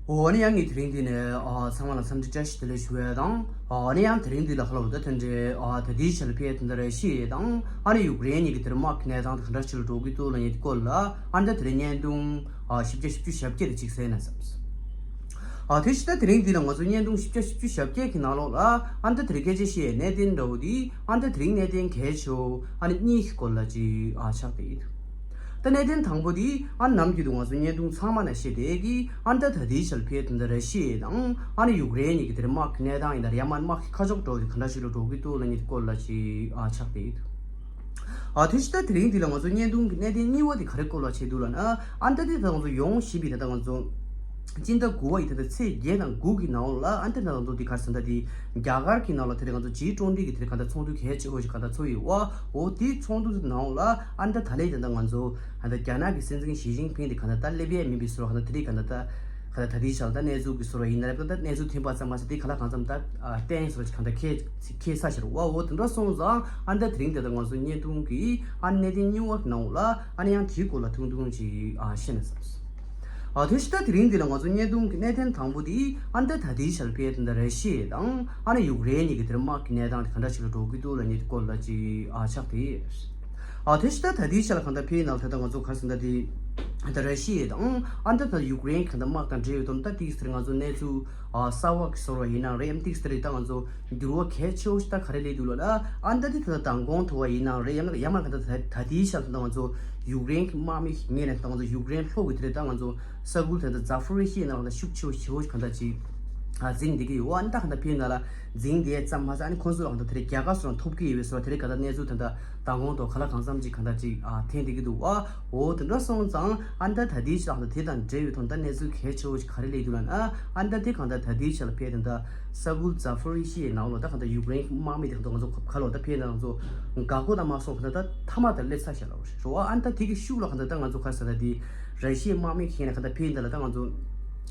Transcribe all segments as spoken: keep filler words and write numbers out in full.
འོ་ནི་ཡང་ངས་དེ་རིང་འདི་ནས་ཨ་ཚང་མ་ལ་འཚམས་འདྲི་བཀྲ་ཤིས་བདེ་ལེགས་ཞུ་ཡས་དང་། ཨ་ནི་ཡང་དེ་རིང་འདི་ལ་ཧ་ལ་བ་ད་དེ་འདྲའི་ཨ་ད་ལྟའི་ཆར་ཕེ་དེ་འདྲ་ར་ཤི་ཡ་དང་ཨ་ནི་ཡུཀ་རེན་གཉིས་ཀྱི་དེར་དམག་གི་གནས་སྟངས་དེ་ག་འདྲ་ཞིག་ལ་འགྲོ་གི་འདུག་ལབ་མཁན་དེ་སྐོར་ལ་ཨ་ནི་ད་དེ་རིང་བརྙན་ཐུང་ཨ་བཞི་བརྒྱ་བཞི་བཅུ་ཞེ་བརྒྱད་དེ་གཅིག་གསན་ན་བསམས། ཨ་དེ་བཞིན་ད་དེ་རིང་འདི་ལ་ང་ཚོ་བརྙན་ཐུང་བཞི་བརྒྱ་བཞི་བཅུ་ཞེ་བརྒྱད་ཀྱི་ནང་ལོགས་ལ་ཨ་ནི་ད་དེ་རིང་སྐད་ཆ་བཤད་གནད་དོན་འདྲ་བོ་འདི་ཨ་ནི་ད་དེ་རིང་གནད་དོན་གལ་ཆེ་བོ་ཨ་ནི་གཉིས་ཀྱི་སྐོར་ལ་ཅིག་ཨ་ཆགས་བསྡད་ཡོད། ད་གནད་དོན་དང་པོ་འདི་ཨ་ནི་ནམ་རྒྱུན་དུ་ང་ཚོ་བརྙན་ཐུང་ཚང་མ་ན་བཤད་བསྡད་ཀྱི་ཨ་ནི་ད་ད་ལྟའི་ཆར་ཕེ་དེ་འདྲ་ར་ཤི་ཡ་དང་ཨ་ནི་ཡུཀ་རེན་གཉིས་ཀྱི་དེར་དམག་གི་གནས་སྟངས་ཡིན་ན་ཡང་མ་དམག་གི་ཁ་ཕྱོགས་འགྲོ་དེ་ག་འདྲ་ཞིག་ལ་འགྲོ་གི་འདུག་ལབ་མཁན་དེ་སྐོར་ལ་ཅིག་ཨ་ཆགས་བསྡད་ཡོད། ཨ་དེ་བཞིན་ད་དེ་རིང་འདི་ལ་ང་ཚོ་བརྙན་ཐུང་གི་གནད་དོན་གཉིས་པ་དེ་ག་རེ་སྐོར་ལ་བྱེད་འདུག་ལབ་ན། ཨ་ནི་ད་དེ་ད་ང་ཚོ་ཡོང་བཞིན་པའི་ད་ལྟ་ང་ཚོ་སྤྱི་ཟླ་དགུ་པ་ཡི་ད་ལྟ་ཚེས་བརྒྱད་དང་དགུ་གི་ནང་ལ་ཨ་ནི་ད་ང་ཚོ་འདི་ག་རེ་ཟེར་ད་དེ་རྒྱ་གར་གྱི་ནང་ལ་དེ་རིང་ང་ཚོ་ཇི་ཊུ་ཝེན་ཊི་གི་དེ་རིང་ག་འདྲ་ཚོགས་འདུ་གལ་ཆེ་བོ་ཞིག་ག་འདྲ་ཚོགས་ཡོད་པ། འོ་དེའི་ཚོགས་འདུ་དེ་ནང་ལ་ཨ་ནི་ད་ད་ལས་ད་ལྟ་ང་ཚོ་ཨ་ནི་ད་རྒྱ་ནག་གི་སྲིད་འཛིན་ཞི་ཅིན་ཕིང་དེ་ག་འདྲ་ད་སླེབས་ཡས་མིན་པའི་བཟོ་འདྲ་ག་འདྲ་དེ་རིང་ག་འདྲ་ད་ག་འདྲ་ད་དེའི་ཆ་ལ་ད་གནས་ཚུལ་གི་བཟོ་འདྲ་ཡིན་ན་རེད། ད་གནས་ཚུལ་ཐོན་པ་ཙམ་མ་ཟད་དེ་ག་ལ་གང་འཚམ་ད་བསྟན་བཟོ་འདྲ་ཅིག་ག་འདྲ་ཁེལ་ཁེལ་ས་ཞིག་རེད་པ། འོ་དེ་འདྲ་སོང་ཙང་ཨ་ནི་ད་དེ་རིང་ད་ལྟ་ང་ཚོ་བརྙན་ཐུང་གི་ཨ་ནི་གནད་དོན་གཉིས་པ་གི་ནང་ལ་ཨ་ནི་ཡང་དེའི་སྐོར་ལ་ཐུང་ཐུང་ཅིག་ཨ་བཤད་ན་བསམས། ཨ་དེ་བཞིན་ད་དེ་རིང་འདི་ལ་ང་ཚོ་བརྙན་ཐུང་གི་གནད་དོན་དང་པོ་དེ་ཨ་ནི་ད་ད་ལྟའི་ཆར་ཕེ་དེ་འདྲ་ར་ཤི་ཡ་དང་ཨ་ནི་ཡུཀ་རེན་གཉིས་ཀྱི་དེར་དམག་གི་གནས་སྟངས་དེ་ག་འདྲ་ཞིག་ལ་འགྲོ་གི་འདུག་ལབ་མཁན་དེ་སྐོར་ལ་ཅིག་ཨ་ཆགས་བསྡད་ཡོད། ཨ་དེ་བཞིན་ད་ད་ལྟའི་ཆར་ལ་གང་ལྟར་ཕེའི་ནང་ད་ལྟ་ང་ཚོ་ག་རེ་ཟེར་ད་དེ་ད་ར་ཤི་ཡ་དང་ཨ་ནི་ད་ད་ཡུཀ་རེན་གང་ལྟར་དམག་དང་འབྲེལ་ཡོད་དོ་ད་ཏིག་ཙམ་ང་ཚོ་གནས་ཚུལ་ཨ་གསར་བ་གི་བཟོ་འདྲ་ཡིན་ན་རེད། ཨ་ནི་ཏིག་ཙམ་ད་ང་ཚོ་འགྱུར་བ་གལ་ཆེ་བོ་ཞིག་ད་ག་རེ་སླེབས་འདུག་ལབ་ན། ཨ་ནི་ད་དེ་ད་ད་མདང་དགོང་ཐུག་པ་ཡིན་ན་རེད། ཡང་ན་ཡང་མ་གང་ལྟར་ད་ད་ལྟའི་ཆར་ད་ང་ཚོ་ཡུཀ་རེན་གྱི་དམག་མི་ངོས་ནས་ད་ང་ཚོ་ཡུཀ་རེན་ལྷོ་གི་དེ་རེད། ད་ང་ཚོ་ས་ཁུལ་དེ་ད་ཛ་ཕོ་རི་ཤི་ཡའི་ནང་ལ་ཤུགས་ཆེ་བོ་ཆེ་བོ་གང་ལྟར་ཅིག་ཨ་འཛིང་བསྡད་ཀྱི་ཡོད། ཨ་ནི་ད་གང་ལྟར་ཕེའི་ནང་ལ་འཛིང་བསྡད་ཙམ་མ་ཟད་ཨ་ནི་ཁོང་ཚོ་ལ་གང་ལྟར་དེ་རེད་རྒྱལ་ཁ་སོགས་ཐོབ་ཀྱི་ཡོད་པའི་བཟོ་འདྲ་དེ་རེད། གང་ལྟར་གནས་ཚུལ་ད་ད་མདང་དགོང་ཐོག་ག་ལ་གང་འཚམ་ཅིག་གང་ལྟར་ཅིག་ཨ་ཐོན་བསྡད་ཀྱི་འདུག་པ། འོ་དེ་འདྲ་སོང་ཙང་ཨ་ནི་ད་ད་ལྟའི་ཆར་ལ་དེ་དང་འབྲེལ་ཡོད་དོ་ད་གནས་ཚུལ་གལ་ཆེ་བོ་ཞིག་ག་རེ་སླེབས་འདུག་ལབ་ན། ཨ་ནི་ད་དེ་གང་ལྟར་ད་ལྟའི་ཆར་ལ་ཕེ་དེ་ད་ས་ཁུལ་ཛ་ཕོ་རི་ཤི་ཡའི་ནང་ལོགས་ད་གང་ལྟར་ཡུཀ་རེན་དམག་མི་དེ་གང་ལྟར་ང་ཚོ་ག་ལོག་ད་ཕེ་ནང་ཚོ་འགག་སྒོ་དང་མ་སོང་གང་ལྟར་ད་མཐའ་མ་དེར་སླེབས་ཚར་ཤག་ལབ་རེད་པ། ཨ་ནི་ད་དེ་གི་ཤུགས་ལ་གང་ལྟར་ད་ང་ཚོ་ག་རེ་ཟེར་ད་དེ་ར་ཤི་ཡའི་དམག་མི་ཁེ་ནས་གང་ལྟར་ཕེ་འདི་ལ་ད་ང་ཚོ་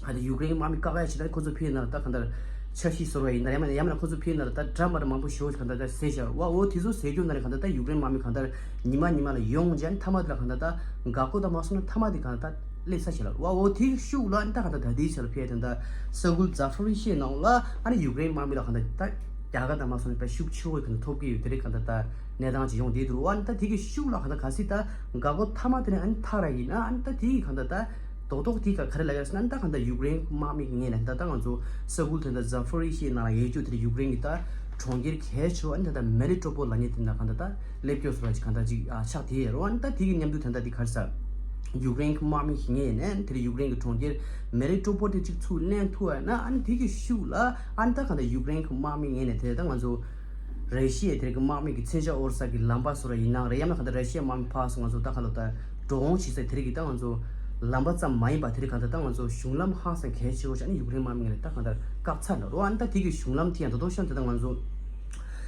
གང་ལྟར་ཡུཀ་རེན་དམག་མི་བཀག་ཡ་ཆེད་ད་ཁོ་ཚོ་ཕེ་ནང་ལ་ད་གང་ལྟར་འཆར་གཞི་བཟོ་འདྲ་ཡིན་ན་ཡང་མིན་ན་ཡང་མིན་ན་ཁོ་ཚོ་ཕེ་ནང་ལ་ད་འདྲ་མ་འདྲ་མང་པོ་ཞེ་པོ་ཅིག་གང་ལྟར་ད་བཟོས་བཞག་པ། འོ་དེ་ཚོ་བཟོས་རྒྱུ་ན་རེད། གང་ལྟར་ད་ཡུཀ་རེན་དམག་མི་གང་ལྟར་ཉི་མ་ཉི་མ་ལ་ཡོང་རྗེས་མཐའ་མ་དེ་ལ་གང་ལྟར་ད་འགག་སྒོ་དང་མ་སོང་ན་མཐའ་མ་དེ་གང་ལྟར་ད་སླེབས་ཚར་ཞེ་ལ་བ། འོ་དེའི་ཤུགས་ལ་ཨ་ནི་ད་གང་ལྟར་ད་ལྟའི་ཆར་ཕེ་དེ་ད་ས་ཁུལ་ཛ་ཕོ་རི་ཤི་ཡའི་ནང་ལ་ཨ་ནི་ཡུཀ་རེན་དམག་མི་ལ་གང་ལྟར་ད་རྒྱལ་ཁ་དང་མ་སོང་ནས་ད་ཤུགས་ཆེ་བོ་གང་ལྟར་ཐོབ་ཀྱི་ཡོད། དེ་རིགས་གང་ལྟར་ད་གནས་སྟངས་ཅིག་ཡོང་བསྡད་འདུག་ཨ་ནི་ད་དེ་གི་ཤུགས་ལ་གང་ལྟར་གལ་སྲིད་ད་འགག་སྒོ་མཐའ་མ་དེ་ནས་ཨ་ནི་ཐར་ར་ཡིན་ན་ཨ་ནི་ད་དེ་གི་གང་ལྟར་ད་རྡོག་རྡོག་དེ་ག་ག་རེ་ལབ་ཡ་ཟེར་ན་ཨ་ནི་ད་གང་ལྟར་ཡུཀ་རེན་དམག་མི་གི་ངོས་ནས་ད་ད་ང་ཚོ་ས་ཁུལ་དེ་ད་ཛ་ཕོ་རི་ཤི་ཡའི་ནང་ལ་ཡོད་རྒྱུ་དེ་རིགས་ཡུཀ་རེན་གི་ད་གྲོང་ཁྱེར་གལ་ཆེ་བ་ཨ་ནི་ད་ལྟ་མེ་རི་ཊོ་པོལ་ལབ་མཁན་དེ་འདྲ་གང་ལྟར་ད་སླེབས་སྐྱོ་བཟོ་བ་ཅིག་གང་ལྟར་ཅིག་ཨ་ཆགས་བསྡད་ཡོད་རེད་པ། ཨ་ནི་ད་དེ་གི་མཉམ་དུ་ད་ལྟ་དེ་ག་རེ་ཟེར། ཡུཀ་རེན་གྱི་དམག་མི་ཞིག་ངོས་ནས་དེ་ཡུཀ་རེན་གྱི་གྲོང་ཁྱེར་མེ་རི་ཊོ་པོལ་དེ་ཅིག་ཚུར་ལེན་ཐུབ་པ་ཡིན་ན་ཨ་ནི་དེ་གི་ཤུགས་ལ་ཨ་ནི་ད་གང་ལྟར་ཡུཀ་རེན་གྱི་དམག་མི་ངོས་ནས་དེ་ད་ང་ཚོ་ར་ཤི་ཡའི་དེ་གི་དམག་མི་གི་མཚོན་ཆ་དབོར་ས་གི་ལམ་པ་བཟོ་འདྲ་ཡིན་ན་རེད། ཡང་ན་གང་ལྟར་ར་ཤི་ཡའི་དམག་མི་ཕར་ཚུར་ང་ཚོ་ད་ག་ལོ་ད་འགྲོ་འོང་བྱེད་ས་དེ་རིགས་ཀྱི་ད་ང་ཚོ་ལམ་པ་ཙམ་མ་ཡིན་པ་དེ་རིགས་གང་ལྟར་ད་ང་ཚོ་གཞུང་ལམ་ཧང་སང་གལ་ཆེ་བོ་ཞིག་ཨ་ནི་ཡུཀ་རེན་དམག་མི་ངོས་ནས་ད་གང་ལྟར་བཀག་ཚར་ལ་རོ། ཨ་ནི་ད་དེ་གི་གཞུང་ལམ་དེ་ཡང་ད་དོ་ཤམ་དེ་ད་ང་ཚོ་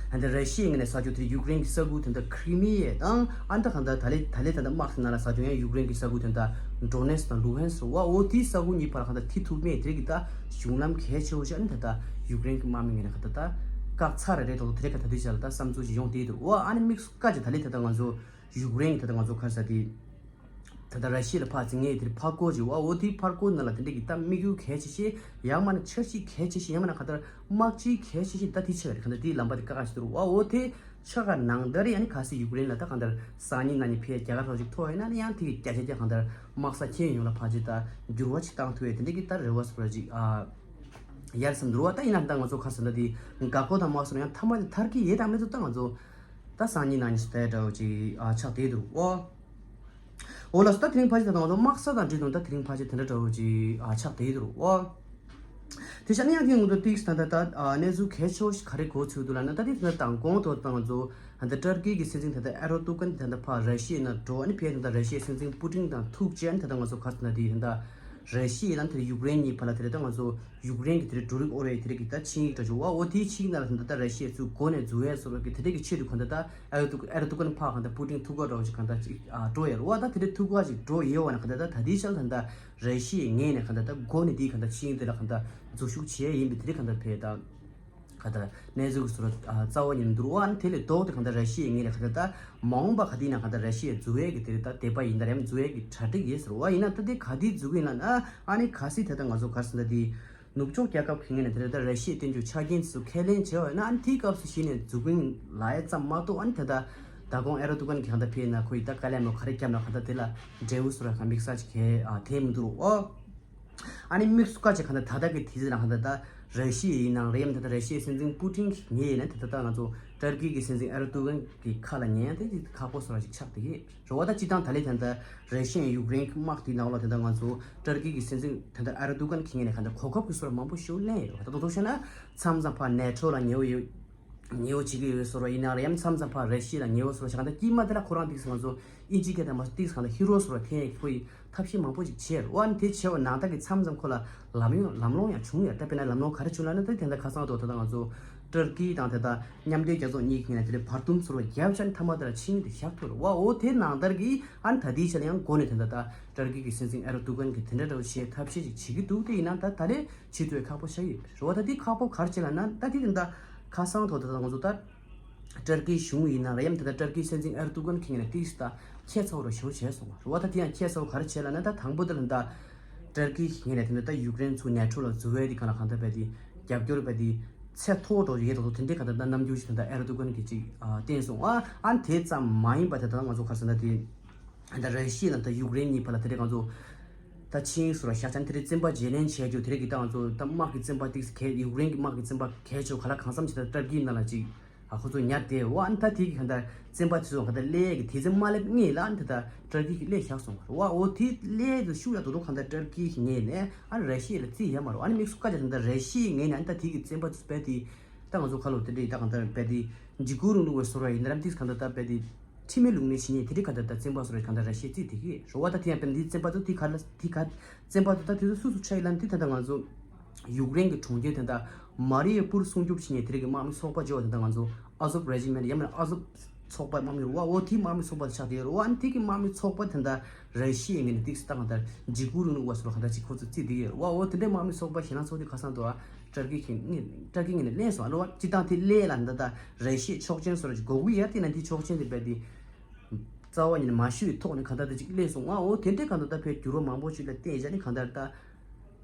ཨ་ནི་ད་ར་ཤི་ཡའི་ངོས་ནས་ས་ཕྱོགས་དེ་ཡུཀ་རེན་གྱི་ས་ཁུལ་དེ་འདྲ་ཁྲི་མི་ཡ་དང་ཨ་ནི་ད་གང་ལྟར་ད་ལེ་ད་ལེ་ད་ལྟ་དམག་དེ་ནང་ལ་ས་ཕྱོགས་ཡང་ཡུཀ་རེན་གྱི་ས་ཁུལ་དེ་འདྲ་ཌོ་ནེ་སི་དང་ལུ་ཧན་སི་རེད་པ། འོ་དེའི་ས་ཁུལ་གཉིས་བར་ལ་གང་ལྟར་མཐུད་ཐུབ་མེད་དེ་རིགས་ཀྱི་ད་གཞུང་ལམ་གལ་ཆེ་བོ་ཞིག་ཨ་ནི་ད་ལྟ་ཡུཀ་རེན་གྱི་དམག་མི་ངོས་ནས་གང་ལྟར་ད་བཀག་ཚར་རེད་དོ། དེ་རིགས་ཀ་ད་དུས་ཆ་ལ་ད་བསམ་ཚུལ་ཞིག་ཡོང་བསྡད་འདུག་འོ་ཨ་ནི་དམིགས་སུ་བཀར་གྱི་ད་ལེ་ད་ལྟ་ང་ཚོ་ཡུཀ་རེན་གྱི་ད་ལྟ་ང་ཚོ་ག་རེ་ཟེར་དེ། ད་ལྟ་ར་ཤི་ཡ་ལ་ཕར་འཛིང་ངེས་དེར་ཕར་སྐོར་ཅིག་བ། འོ་དེའི་ཕར་སྐོར་ནང་ལ་དེ་འདྲ་གི་ད་དམིགས་ཡུལ་གལ་ཆེ་ཤོས་ཡང་མིན་ན་འཆར་གཞི་གལ་ཆེ་ཤོས་ཡང་མིན་ན་ག་ད་དམག་སྤྱི་གལ་ཆེ་ཤོས་ད་དེ་ཆགས་རེད། ག་ད་དེའི་ལམ་པ་དེ་བཀག་ཆ་འདུག་བ། འོ་དེ་ཆགས་ཀ་ནང་ལྟར་ཡང་ནི་གལ་སྲིད་ཡུཀ་རེན་ལ་ད་གང་ལྟར་སང་ཉིན་གནངས་ཉིན་ཕར་རྒྱལ་ཁ་ཐོག་ཅིག་ཐོབ་ཡོད་ན་ནི་ཡང་དེ་གི་བརྒྱ་ཆ་བརྒྱ་གང་ལྟར་དམག་ས་ཁྱོན་ཡོངས་ལ་ཕར་ཅིག་ད་འགྱུར་བ་ཅིག་བཏང་ཐུབ་ཡས་དེ་འདྲ་གི་ད་རེ་བ་སོ་ར་ཅིག་ཨ་ཡར་སེམས་འདུག་བ། ད་ཡིན་ན་ད་ང་ཚོ་ག་རེ་ཟེར་ད་དེ་འགག་སྒོ་དང་མ་སོང་ན་ཡང་མཐའ་མ་དེ་ཐར་གི་ཡོད་དམ་མེད་དུ་ད་ང་ཚོ་ད་སང་ཉིན་གནངས་ཉིན་ཞིག་ད་ཡ་འདྲ་བོ་ཅིག་ཨ་ཆགས་བསྡད་འདུག་བ། འོ་ལགས་སོ། ད་དེ་རིང་ཕལ་ཆེར་ད་ང་ཚོ་དམག་ས་དང་འབྲེལ་དུ་ད་དེ་རིང་ཕལ་ཆེར་དེ་འདྲ་འདྲ་བོ་ཅིག་ཨ་ཆགས་བསྡད་འདུག་བ། དེ་བཞག་ན་ཡང་དེའི་སྔོན་དུ་ཏིག་ད་ད་ད་ཨ་གནས་ཚུལ་གལ་ཆེ་བོ་ཞིག་ག་རེ་གོ་ཚུལ་འདུག་ལབ་ན། ད་དེ་ད་མདང་དགོང་དུ་ད་ང་ཚོ་ད་ཏར་ཀི་གི་སྲིད་འཛིན་ད་ད་ཨེར་ཏོ་གན་ད་ད་ཕར་ར་ཤི་ཡའི་ནང་འགྲོ། ཨ་ནི་ཕར་ད་ད་ར་ཤི་ཡའི་སྲིད་འཛིན་པུ་ཏིན་དང་ཐུག་རྗེས་ཨ་ནི་ད་ད་ང་ཚོ་ག་རེ་ཟེར་ན་དེ་ད་ར་ཤི་ཡ་དང་དེ་ཡུཀ་རེན་གཉིས་བར་ལ་དེ་རེད། ད་ང་ཚོ་ཡུཀ་རེན་གྱི་དེ་རེད་འབྲུ་རིགས་དབོར་ཡས་དེ་རེད་ཀྱི་ད་ཆིངས་ཡིག་འདྲ་བྱུང་བ། འོ་དེའི་ཆིངས་ཡིག་ནང་ལ་ད་ད་ར་ཤི་ཡ་ཚུར་འགོ་ནས་འཛུལ་ཡས་བཟོ་འདྲ་གི་དེ་རེད་ཀྱི་ཆེད་དུ་གང་ལྟར་ད་ཨེར་ཏུ་ཨེར་ཏུ་གན་ཕར་གང་ལྟར་པུ་ཏིན་ཐུག་ག་འདྲ་བོ་ཅིག་གང་ལྟར་ཅིག་ཨ་འགྲོ་ཡ་རེད་བ། ད་དེ་འདྲ་ཐུག་ག་ཅིག་འགྲོ་ཡོད་བ་ན་གང་ལྟར་ད་ད་ལྟའི་ཆར་ད་ལྟ་ར་ཤི་ཡའི་ངོས་ནས་གང་ལྟར་ད་འགོ་ནས་དེའི་གང་ལྟར་ཆིངས་ཡིག་དེ་ལ་གང་ལྟར་འཛུལ་ཞུགས་བྱས་ཡིན་པའི་དེ་རིགས་གང་ལྟར་ཕེ་ད་ ག་ད་གནས་ཚུལ་གྱི་བཟོ་འདྲ་རྩ་བ་ཉིད་ནས་འདུག་རོ། ཨ་ནི་དེ་ལས་ལྡོག་སྟེ་གང་ལྟར་ར་ཤི་ཡའི་ངོས་ནས་གང་ལྟར་ད་མ་འོངས་པ་ག་དུས་ཡིན་ན་གང་ལྟར་ར་ཤི་ཡའི་འཛུལ་ཡས་ཀྱི་དེ་རེད། ད་དད་པ་ཡིན་ད་རེད། འཛུལ་ཡས་ཀྱི་གྲ་སྒྲིག་ཡོད་ཟེར་བ་ཡིན་ན། ད་དེ་ག་དུས་འཛུལ་གྱི་ཡིན་ལབ་ན། ཨ་ནི་གལ་སྲིད་ད་ལྟ་ང་ཚོ་ག་རེ་ཟེར་ད་དེ་ནུབ་ཕྱོགས་རྒྱལ་ཁབ་ཁག་ནས་དེ་ལྟར་ར་ཤི་ཡའི་སྟེང་དུ་ཆ་རྐྱེན་ཚོ་ཁས་ལེན་བྱས་པ་ཡིན་ན། ཨ་ནི་དེའི་སྐབས་སུ་གཞི་ནས་འཛུལ་གྱི་ཡིན་ལབ་ཡས་ཙམ་མ་གཏོགས། ཨ་ནི་ད་ལྟ་ད་དགོང་ཨེར་དོ་གྷན་གྱིས་གང་ལྟར་ཕེབས་ན་ཁོ་ཡིས་ད་དཀའ་ལས་མོ་ག་རེ་བརྒྱབ་ན་གང་ལྟར་དེ་ལ་འབྲས་བུ་བཟོ་འདྲ་གང་དམིགས་བསལ་ཅིག་གས་ཨ་ཐེབས་མི་འདུག་རོ། ཨ་ནི་དམིགས་སུ་བཀར་བྱས་གང་ལྟར་ད་ལྟ་གི་དུས་ཚོད་ནང་གང་ལྟར་ད་ར་ཤི་ཡའི་ནང་རེད། ཡང་ད་ལྟ་ར་ཤི་ཡའི་སྲིད་འཛིན་པུ་ཏིན་གྱིས་ཉན་ཡིན་ན། དེ་ད་ལྟ་ང་ཚོ་ཏུར་ཀི་གི་སྲིད་འཛིན་ཨེར་དོ་གྷན་གྱི་ཁ་ལ་ཉན་ཡང་དེ་ཅིག་ཁག་པོ་བཟོ་འདྲ་ཅིག་ཆགས་བསྡད་ཀྱི་རེད་བ། ད་སྤྱིར་བཏང་ད་ལས་ད་ལྟ་ར་ཤི་ཡ་ཡུཀ་རེན་གྱི་དམག་དེའི་ནང་ལ་ད་ལྟ་ང་ཚོ་ཏུར་ཀི་གི་སྲིད་འཛིན་ད་ལྟ་ཨེར་དོ་གྷན་གྱིས་ཉན་ནས་གང་ལྟར་གོ་སྐབས་ཀྱི་བཟོ་འདྲ་མང་པོ་ཞིག་ལེན་ཡོད་རེད་བ། ད་དུང་ཐུག་བཤད་ན་མཚམས་མཚམས་ཕར་ནེ་ཊོ་ལ་ཉེ་བོ་ཡོད། ཉེ་བོ་བྱེད་ཀྱི་ཡོད་བཟོ་འདྲ་ཡིན་ན་རེད། ཡང་མཚམས་མཚམས་ཕར་ར་ཤི་ཡ་ལ་ཉེ་བོ་བཟོ་འདྲ་ཞིག་གང་ལྟར་དཀྱིལ་མ་དེ་ལ་ཁོ་རང་ཏིག་ཙམ་ང་ཚོ་དབྱིན་ཇིའི་སྐད་དང་མ་ཏིག་ཙམ་གང་ལྟར་ཧི་རོ་བཟོ་འདྲ་འཐེན་ཡས་ཁོ་ཡི་ཐབས་ཤེས་མང་པོ་ཞིག་བྱས་རེད་བ། ཨ་ནི་དེ་བྱས་པ་ནང་ལྟར་གྱི་མཚམས་མཚམས་ཁོ་ལ་ལམ་ཡང་ལམ་ལྷོང་ཡང་བྱུང་ཡོད། ད་དཔེར་ན་ལམ་ལྷོང་ག་རེ་བྱུང་ལབ་ན། ད་དེ་འདྲ་ཁ་སང་དུ་ད་ལྟ་ང་ཚོ་ཏུར་ཀི་དང་ད་ལྟ་མཉམ་འབྲེལ་རྒྱལ་ཚོགས་གཉིས་ཀྱི་ངོས་ནས་དེ་འདྲའི་བར་འདུམ་བཟོ་འདྲ་བརྒྱབ་བྱས་ནས་མཐའ་མ་དེ་ལ་ཕྱིན་ཏེ་བཞག་ཐུབ་རེད་བ། འོ་དེ་ནང་ལྟར་གྱི་ཨ་ནི་ད་ལྟའི་ཆ་ལ་ཡང་འགོ་ནས་ད་ལྟ་ད་ཏུར་ཀི་གི་སྲིད་འཛིན་ཨེར་དོ་གྷན་གྱིས་དེ་འདྲ་འདྲ་བོ་བྱེད་ཐབས་ཤེས་ཅིག་བྱེད་ཀྱི་འདུག་དེ་ཡིན་ན་ད་ད་ལས་བྱེད་ཐུབ་པའི་ཁག་པོ་ཆགས་ཀྱི་ཡོད་རེད་བ། ད་དེ་ཁག་པོ་ག་རེ་བྱས་ལབ་ན། ད་དེ་དེ་འདྲ་ཁ་སང་ཐོག་ད་ལྟ་ང་ཚོ་ད་ཏུར་ཀི་གཞུང་ཡིན་ན་རེད། ཡང་ད་ལྟ་ཏུར་ཀིའི་སྲིད་འཛིན་ཨེར་དོ་གྷན་གྱི་ངོས་ནས་ཏིག་ཙམ་ད་ཁྱད་མཚར་པོ་ར་ཞེ་པོ་བྱས་སོང་བ་རེད་བ། ད་དེ་ཡང་ཁྱད་མཚར་པོ་ག་རེ་བྱས་ལབ་ན། ད་དང་པོ་དེ་ལ་ད་ཏུར་ཀིའི་ངོས་ནས་དེ་འདྲ་ད་ཡུཀ་རེན་ཚུར་ནེ་ཊོ་ལ་འཛུལ་བའི་དེ་གང་ལ་གང་ལྟར་བས་དེ་རྒྱབ་སྐྱོར་བས་དེ་ཚད་མཐོ་པོ་འགྲོ་ཡས་དང་དེ་འདྲའི་གང་ལྟར་ད་རྣམ་འགྱུར་ཞིག་ད་ལྟ་ཨེར་དོ་གྷན་གྱིས་ཅིག་ཨ་བསྟན་སོང་ཨ། ཨ་དེ་ཙམ་མ་ཡིན་པ་དེ་ད་ང་ཚོ་ག་རེ་ཟེར་ན་དེ་ད་ར་ཤི་ཡ་དང་ད་ཡུཀ་རེན་གཉིས་བར་ལ་དེ་འདྲའི་ང་ཚོ་ད་ཆིངས་ཡིག་བཟོ་འདྲ་བཞག་བྱས་ནས་དེ་འདྲའི་བཙན་པ་བརྗེ་ལེན་བྱས་རྒྱུ་དེ་འདྲའི་གི་ད་ང་ཚོ་ད་དམག་གི་བཙན་པ་ཏིག་ཙམ་གས་ཡུཀ་རེན་གྱི་དམག་གི་བཙན་པ་གས་ཆོ་ག་ལ་གང་འཚམ་ཞིག་ད་ཏུར་ཀིའི་ནང་ལ་ཅིག་ཨ་ཁོ་ཚོ་ཉར་བསྡད་ཡོད། ཨ་ནི་ད་དེ་གི་གང་ལྟར་བཙན་པ་དེ་ཚོ་གང་ལྟར་སླེབས་ཀྱི་དུས་ཚོད་མ་སླེབས་སྔོན་ལ་ཨ་ནི་ད་ད་ཏུར་ཀི་གིས་སླེབས་བཞག་སོང་བ་རེད་བ། འོ་དེ་སླེབས་དུས་ཤུགས་ཡག་ཏོག་ཏོ་གང་ལྟར་ཏུར་ཀི་གི་ངོས་ནས་ཨ་ར་ཤི་ཡ་ལ་རྩིས་ཡོད་མ་རེད། ཨ་ནི་དམིགས་སུ་བཀར་བྱས་ད་ལྟ་ར་ཤི་ཡའི་ངོས་ནས་ཨ་ནི་ད་དེ་གི་བཙན་པ་དེ་ཚོ་རྦད་དེ་ད་ང་ཚོ་ཁ་ལོ་དེ་འདྲའི་ད་གང་ལྟར་རྦད་དེ་འཇིགས་སྐུལ་རིང་ལུགས་པ་བཟོ་འདྲ་ཡིན་ན་རམ་ཏིག་གང་ལྟར་ད་རྦད་དེ་ཁྲིམས་མེད་ལུགས་མེད་བྱེད་མཁན་དེ་འདྲའི་གང་ལྟར་ད་བཙན་པ་བཟོ་འདྲ་གང་ལྟར་ར་ཤི་ཡས་རྩིས་དེ་གི་རེད་བ། ད་དེ་ཡང་རྦད་དེ་བཙན་པ་ཚོ་དེ་ག་ལ་དེ་ག་བཙན་པ་ཚོ་ད་དེ་ཚོ་སུ་སུ་ཆགས་ཡོད་ལབ་ན། དེ་ད་ལྟ་ང་ཚོ་ཡུཀ་རེན་གྱི་གྲོང་ཁྱེར་དེ་འདྲ་མ་རི་ཡུ་པུལ་སྲུང་སྐྱོབ་བྱེད་མཁན་དེ་རིགས་ཀྱི་དམག་མི་ཚོགས་པ་བརྗོད་པ་དེ་འདྲ་ང་ཚོ་ཨ་ཟོབ་རེ་ཇི་མེན་ཊི་ཡང་མིན་ན་ཨ་ཟོབ་ཚོགས་པ་དམག་མི་རུ་བ། འོ་དེའི་དམག་མི་ཚོགས་པ་དེ་ཆགས་བསྡད་ཡོད་རེད་བ། ཨ་ནི་དེ་གི་དམག་མི་ཚོགས་པ་དེ་འདྲ་ར་ཤི་ཡའི་ངོས་ནས་ཏིག་ཙམ་ད་གང་ལྟར་འཇིགས་སྐུལ་རིང་ལུགས་པ་ཚོ་ལ་གང་ལྟར་ཅིག་ཁོ་ཚོས་རྩིས་བསྡད་ཡོད་རེད་བ། འོ་དེ་འདྲའི་དམག་མི་ཚོགས་པ་ཞེད་སྣང་ཚོགས་དེ་ཁ་སང་དུ་ཨ་ཏུར་ཀི་གི་ངོས་ཏུར་ཀི་ངོས་ནས་གླེང་སོང་ཨ་རེད་བ། སྤྱིར་བཏང་དེ་གླེང་ལ་འདི་ལྟ་ར་ཤི་ཡའི་ཆོག་མཆན་བཟོ་འདྲ་ཅིག་དགོས་ཀྱི་ཡོད་དེ་ན། དེ་ཆོག་མཆན་དེ་རྦད་དེ་རྩ་བ་ཉིད་ནས་མ་ཞུས་པའི་ཐོག་ནས་གང་ལྟར་དེ་ཅིག་གླེང་སོང་ཨ། འོ་དེ་འདྲའི་གང་ལྟར་ད་ཕར་འགྱུར་བ་མང་པོ་ཞིག་ལ་བརྟེན་བྱས་ནས་གང་ལྟར་ད་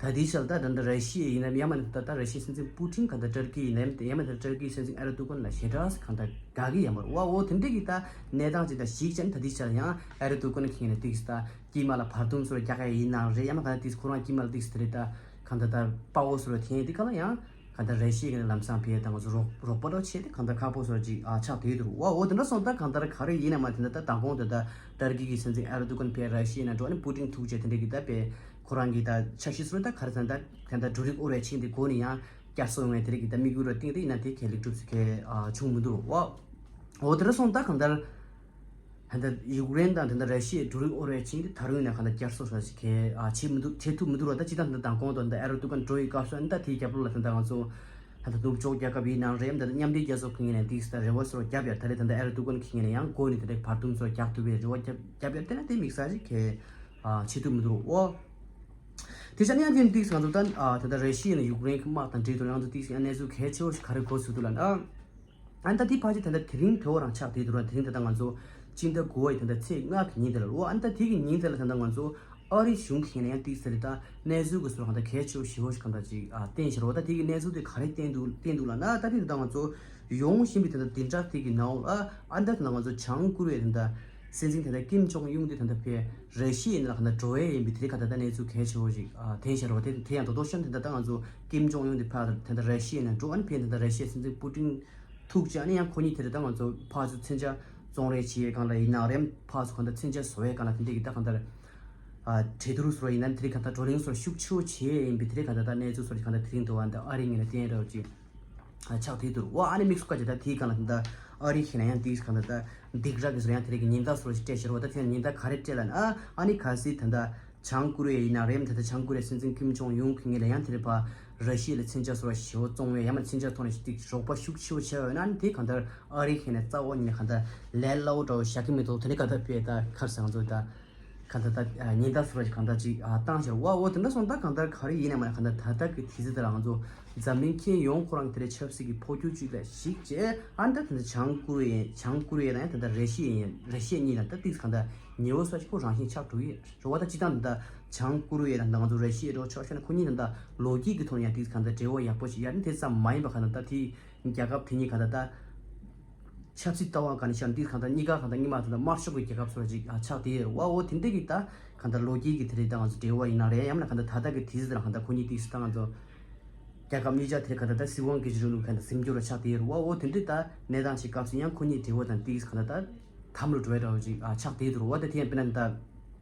ད་ལྟའི་ཆར་ད་ད་ལྟ་ར་ཤི་ཡ་ཡིན་ནམ་ཡང་མིན་ན་ད་ད་ར་ཤི་ཡའི་སྲིད་འཛིན་པུ་ཏིན་གང་ལྟར་ཏུར་ཀི་ཡིན་ནམ་ཡང་མིན་ན་ད་ཏུར་ཀིའི་སྲིད་འཛིན་ཨེར་དོ་གྷན་ལ་ཞེ་དྲག་གང་ལྟར་དགའ་གི་ཡོད་མ་རེད་བ། འོ་དེ་འདྲའི་གི་ད་གནས་སྟངས་ཅིག་ད་གཞིགས་བྱས་ནས་ད་ལྟའི་ཆར་ཡང་ཨེར་དོ་གྷན་གྱི་ངོས་ནས་ཏིག་ཙམ་ད་དཀྱིལ་མ་ལ་བར་འདུམ་བཟོ་འདྲ་རྒྱག་གི་ཡིན་ནའང་རེད། ཡང་མིན་གང་ལྟར་ཏིག་ཙམ་ཁོ་རང་དཀྱིལ་མ་ལ་ཏིག་ཙམ་དེ་རེད་ད་གང་ལྟར་ད་དཔའ་བོ་བཟོ་འདྲ་དེ་ཡིན་དེ་ག་ལ་ཡང་གང་ལྟར་ར་ཤི་ཡའི་ངོས་ནས་ལམ་སང་ཕར་ད་ང་ཚོ་རོགས་རོགས་པ་འདྲ་བྱས་ཏེ་གང་ལྟར་ཁག་པོ་བཟོ་འདྲ་ཅིག་ཨ་ཆགས་བསྡད་འདུག་བ། འོ་དེ་འདྲ་སོང་ད་གང་ལྟར་ག་རེ་ཡིན་ན་མ་དེ་འདྲ་ད་མདང་དགོང་དེ་ད་ཏུར་ཀི་གི་སྲིད་འཛིན་ཨེར་དོ་གྷན་ཕར་ར་ཤི་ཡའི་ནང་འགྲོ་ཨ་ནི་པུ་ཏིན་ཐུག་བྱས་དེ་འདྲ་གི་ད་ཕར་ཁོ་རང་གི་ད་འཆར་གཞི་བཟོ་འདྲ་ད་ག་རེ་ཟེར་ན་ད་དེ་འདྲ་འབྲུ་རིགས་དབོར་བའི་ཆིངས་དེ་འགོ་ནས་ཡང་བསྐྱར་གསོ་ཡོང་བའི་དེ་རིགས་ཀྱི་ད་དམིགས་ཡུལ་ར་བཏིང་སྟེ་ཡིན་ན་དེ་གའི་ལེགས་གྲུབ་ཟེར་མཁན་ཨ་བྱུང་མི་འདུག་བ། འོ་དེ་འདྲ་སོང་ད་གང་ལྟར་ད་ལྟ་ཡུཀ་རེན་དང་ད་ལྟ་ར་ཤི་ཡའི་འབྲུ་རིགས་དབོར་བའི་ཆིངས་དེ་ད་རུང་ཡིན་ན་གང་ལྟར་བསྐྱར་གསོ་ཟེར་ཞིག་གས་ཨ་བྱེད་མི་འདུག་བྱེད་ཐུབ་མི་འདུག་ར། ད་སྤྱིར་བཏང་ད་ལྟ་མདང་དགོང་དང་ད་ཨེར་དོ་གྷན་འགྲོ་ཡི་སྐབས་སུ་ཨ་ནི་ད་དེའི་རྒྱབ་ལོགས་ལ་ད་ལྟ་ང་ཚོ་ད་ལྟ་ནུབ་ཕྱོགས་རྒྱལ་ཁབ་ཡིན་ནའང་རེད། ད་ལྟ་མཉམ་འབྲེལ་རྒྱལ་ཚོགས་ཀྱི་ངོས་ནས་ཏིག་ཙམ་ད་རེ་བ་བཟོ་འདྲ་བརྒྱབ་ཡ། ད་རེས་ད་ལྟ་ཨེར་དོ་གྷན་གྱི་ངོས་ནས་ཡང་འགོ་ནས་ད་ལྟ་བར་འདུམ་བཟོ་འདྲ་རྒྱག་ཐུབ་པའི་རེ་བ་བརྒྱབ་བརྒྱབ་ཡ། དེ་ན་དེ་དམིགས་བསལ་ཞིག་གས་ཨ་བྱེད་ཐུབ་མི་འདུག་ར། འོ་དེ་ཆ་ནས་ཡང་དེ་ཏིག་ཙམ་ང་ཚོ་ད་ཨ་ད་ལྟ་ར་ཤི་ཡ་ནས་ཡུཀ་རེན་གྱི་དམག་དང་འབྲེལ་དུ་ང་ཚོ་ཏིག་ཙམ་ཡང་གནས་ཚུལ་གལ་ཆེ་བོ་ཞིག་ག་རེ་གོ་ཚུལ་འདུག་ལབ་ན། ཨ་ནི་ད་དེ་ཕལ་ཆེར་ད་ལྟ་དེ་རིང་དེ་འོ་རང་ཆགས་བསྡད་འདུག་ར། དེ་རིང་ད་ལྟ་ང་ཚོ་སྤྱི་ཟླ་དགུ་པའི་ད་ལྟ་ཚེས་ལྔ་གི་ཉིན་དེ་ལ་རོ། ཨ་ནི་ད་དེ་གི་ཉིན་དེ་ལ་ད་ལྟ་ང་ཚོ་ཨ་རིའི་གཞུང་གི་ངོས་ནས་ཡང་ཏིག་ཙམ་རེ་ད་གནས་ཚུལ་གྱི་བཟོ་འདྲ་གང་ལྟར་གལ་ཆེ་བོ་ཞེ་པོ་ཞིག་གང་ལྟར་ཅིག་ཨ་བསྟན་བཞག་རོ། ད་དེ་གི་གནས་ཚུལ་དེ་ག་རེ་བསྟན་འདུག་བསྟན་འདུག་ལབ་ན། ད་དེ་ད་ལྟ་ང་ཚོ་ཡོང་བཞིན་པའི་ད་ལྟ་བདུན་ཕྲག་དེ་གི་ནང་ལ་ཨ་ད་ད་ལྟ་ང་ཚོ་བྱང་ཀོ་རི་ཡའི་ད་ལྟ་སྲིད་འཛིན་ད་ལྟ་ཀིམ་ཇོང་ཡུང་དེ་ད་ལྟ་ཕར་ར་ཤི་ཡའི་ནང་ལ་གང་ལྟར་འགྲོ་ཡས་ཡིན་པའི་དེ་ག་ད་ལྟ་གནས་ཚུལ་གལ་ཆེ་བོ་ཞིག་ཨ་བསྟན་བཞག་རོ། དེ་དེ་ཡང་རྡོག་རྡོག་བཤད་ན་ད་ལྟ་ང་ཚོ་ཀིམ་ཇོང་ཡུང་དེ་ཕར་ད་ལྟ་ར་ཤི་ཡའི་ནང་འགྲོ། ཨ་ནི་ཕར་ད་ལྟ་ར་ཤི་ཡའི་སྲིད་འཛིན་པུ་ཏིན་ཐུག་བྱས་ཨ་ནི་ཡང་ཁོ་གཉིས་དེ་རེད་ད་ང་ཚོ་ཕར་ཚུར་མཚོན་ཆ་བཙོང་རེས་བྱེད་ཡས་སྒང་ལ་ཡིན་ན་རེད། ཕར་ཚུར་གང་ལྟར་མཚོན་ཆ་བཟོ་ཡས་སྒང་ལ་དེ་འདྲས་ཀྱི་ད་གང་ལྟར་ཨ་གྲོས་བསྡུར་བཟོ་ཡིན་ན་དེ་རིགས་གང་ལྟར་བགྲོ་གླེང་བཟོ་ཤུགས་ཆེ་བོ་བྱེད་ཡས་ཡིན་པའི་དེ་རིགས་གང་ལྟར་ད་གནས་ཚུལ་བཟོ་རེད། གང་ལྟར་དེ་རིང་དུ་བ་འདི་ཨ་རིའི་ངོས་ནས་བསྟན་རོགས་ཅིག་ཨ་ཆགས་དེ་འདུག་བ། ཨ་ནི་དམིགས་སུ་བཀར་གྱི་ད་དེའི་སྒང་ལ་ད་ལྟ་ཨ་རི་ཁྱེད་ན་ཡང་དེའི་གང་ལྟར་ད་སྡིགས་ར་གི་བཟོ་ཡང་དེ་རིགས་ཀྱི་ཉེན་བརྡ་བཟོ་ཞིག་སྤྲད་ཤེར་བ། ད་དེ་ཡང་ཉེན་བརྡ་ག་རེ་སྤྲད་ལབ་ན་ཨ་ཨ་ནི་གལ་སྲིད་ད་ལྟ་བྱང་ཀོ་རི་ཡ་ཡིན་ན་རེད། ད་ལྟ་བྱང་ཀོ་རི་ཡའི་སྲིད་འཛིན་ཀིམ་ཇོང་ཡུང་གི་ངོས་ལ་ཡང་དེ་རིགས་ཕར་ར་ཤི་ཡ་ལ་མཚོན་ཆ་བཟོ་བ་ཞེ་པོ་བཙོང་བའི་ཡང་མ་མཚོན་ཆ་ཐོག་ནས་ཞིག་རོགས་པ་ཤུགས་ཆེ་བོ་བྱས་ཡོད་ན། ཨ་ནི་དེ་གང་ལྟར་ཨ་རི་ཁྱེད་ན་རྩ་བ་ཉིད་ནས་གང་ལྟར་ལས་སླ་བོ་འདྲ་བོ་བཞག་གི་མི་འདུག་དེ་ནས་གང་ལྟར་དཔེ་ད་ཁར་སང་ཚོ་ད། གང་ལྟར་ད་ཉེན་བརྡ་ཟེར་བ་ཞིག་གང་ལྟར་ཅིག་བཏང་ཤར་བ་འོ་དེ་འདྲ་སོང་ད་གང་ལྟར་ག་རེ་ཡིན་ནས་མ་ན་གང་ལྟར་ད་ལྟ་གི་དུས་ཚོད་དེ་ལ་ང་ཚོ་འཛམ་གླིང་ཁྱོན་ཡོངས་ཁོ་རང་དེ་རེད་ཆབ་སྲིད་ཀྱི་འཕོ་འགྱུར་ཅིག་ལ་གཞིགས་བྱས་ཨ་ད་དེ་འདྲ་བྱང་ཀོ་རི་ཡ་བྱང་ཀོ་རི་ཡ་དང་ད་ལྟ་ར་ཤི་ཡ་ཡིན་ར་ཤི་ཡ་གཉིས་ལ་ད་ཏིག་གང་ལྟར་ཉེ་བོ་ས་ཞིག་ཁོ་རང་བཞིན་ཆགས་འགྲོ་ཡི་རེད་བ། ད་སྤྱི་བཏང་ད་ལྟ་བྱང་ཀོ་རི་ཡ་དང་ད་ང་ཚོ་ར་ཤི་ཡ་འགྲོ་ཆོག་ཤོད་ན་ཁོ་གཉིས་ད་ལྟ་ལོ་རྒྱུས་ཀྱི་ཐོག་ནས་ཡང་ཏིག་གང་ལྟར་འབྲེལ་བ་ཡག་པོ་ཞིག་ཡ་ནི་དེ་ཙམ་མ་ཡིན་པ་གང་ལྟར་ད་དེ་རྒྱལ་ཁབ་དེ་གཉིས་གང་ལྟར་ད། ཆབ་སྲིད་ལྟ་བ་ག་ནས་ཤར་འདི་གང་ལྟར་གཉིས་ཀ་གང་ལྟར་གཉིས་མ་གང་ལྟར་དམར་ཤོག་གི་རྒྱལ་ཁབ་སོགས་ཅིག་ཆགས་དེ་ཡོད་རེད་བ། འོ་དེ་འདྲ་གི་ད་གང་ལྟར་ལོ་རྒྱུས་ཀྱི་དེ་རིགས་དང་ང་ཚོ་འབྲེལ་བ་ཡིན་ན་རེད་ཡང་ན་གང་ལྟར་ད་ལྟ་གི་དུས་ཚོད་དང་གང་ལྟར་ཁོ་གཉིས་དུས་ཚོད་དང་ང་ཚོ་རྒྱལ་ཁབ་གཉིས་ཆ་དེ་རིགས་གང་ལྟར་ད་སྲིད་དབང་གི་གཞི་རུ་གང་ལྟར་ཟིན་རྒྱུ་རུ་ཆགས་དེ་ཡོད་རེད་བ། འོ་དེ་འདྲ་ད་གནས་སྟངས་ཤིག་སྐབས་སུ་ཡང་ཁོ་གཉིས་འབྲེལ་བ་དང་དུས་ཚོད་གང་ལྟར་ད་དམ་རུ་འགྲོ་ཡ་འདྲ་བོ་ཅིག་ཆགས་དེ་ཡོད་རེད་བ། ད་དེ་ཡང་དཔེར་ན་ད།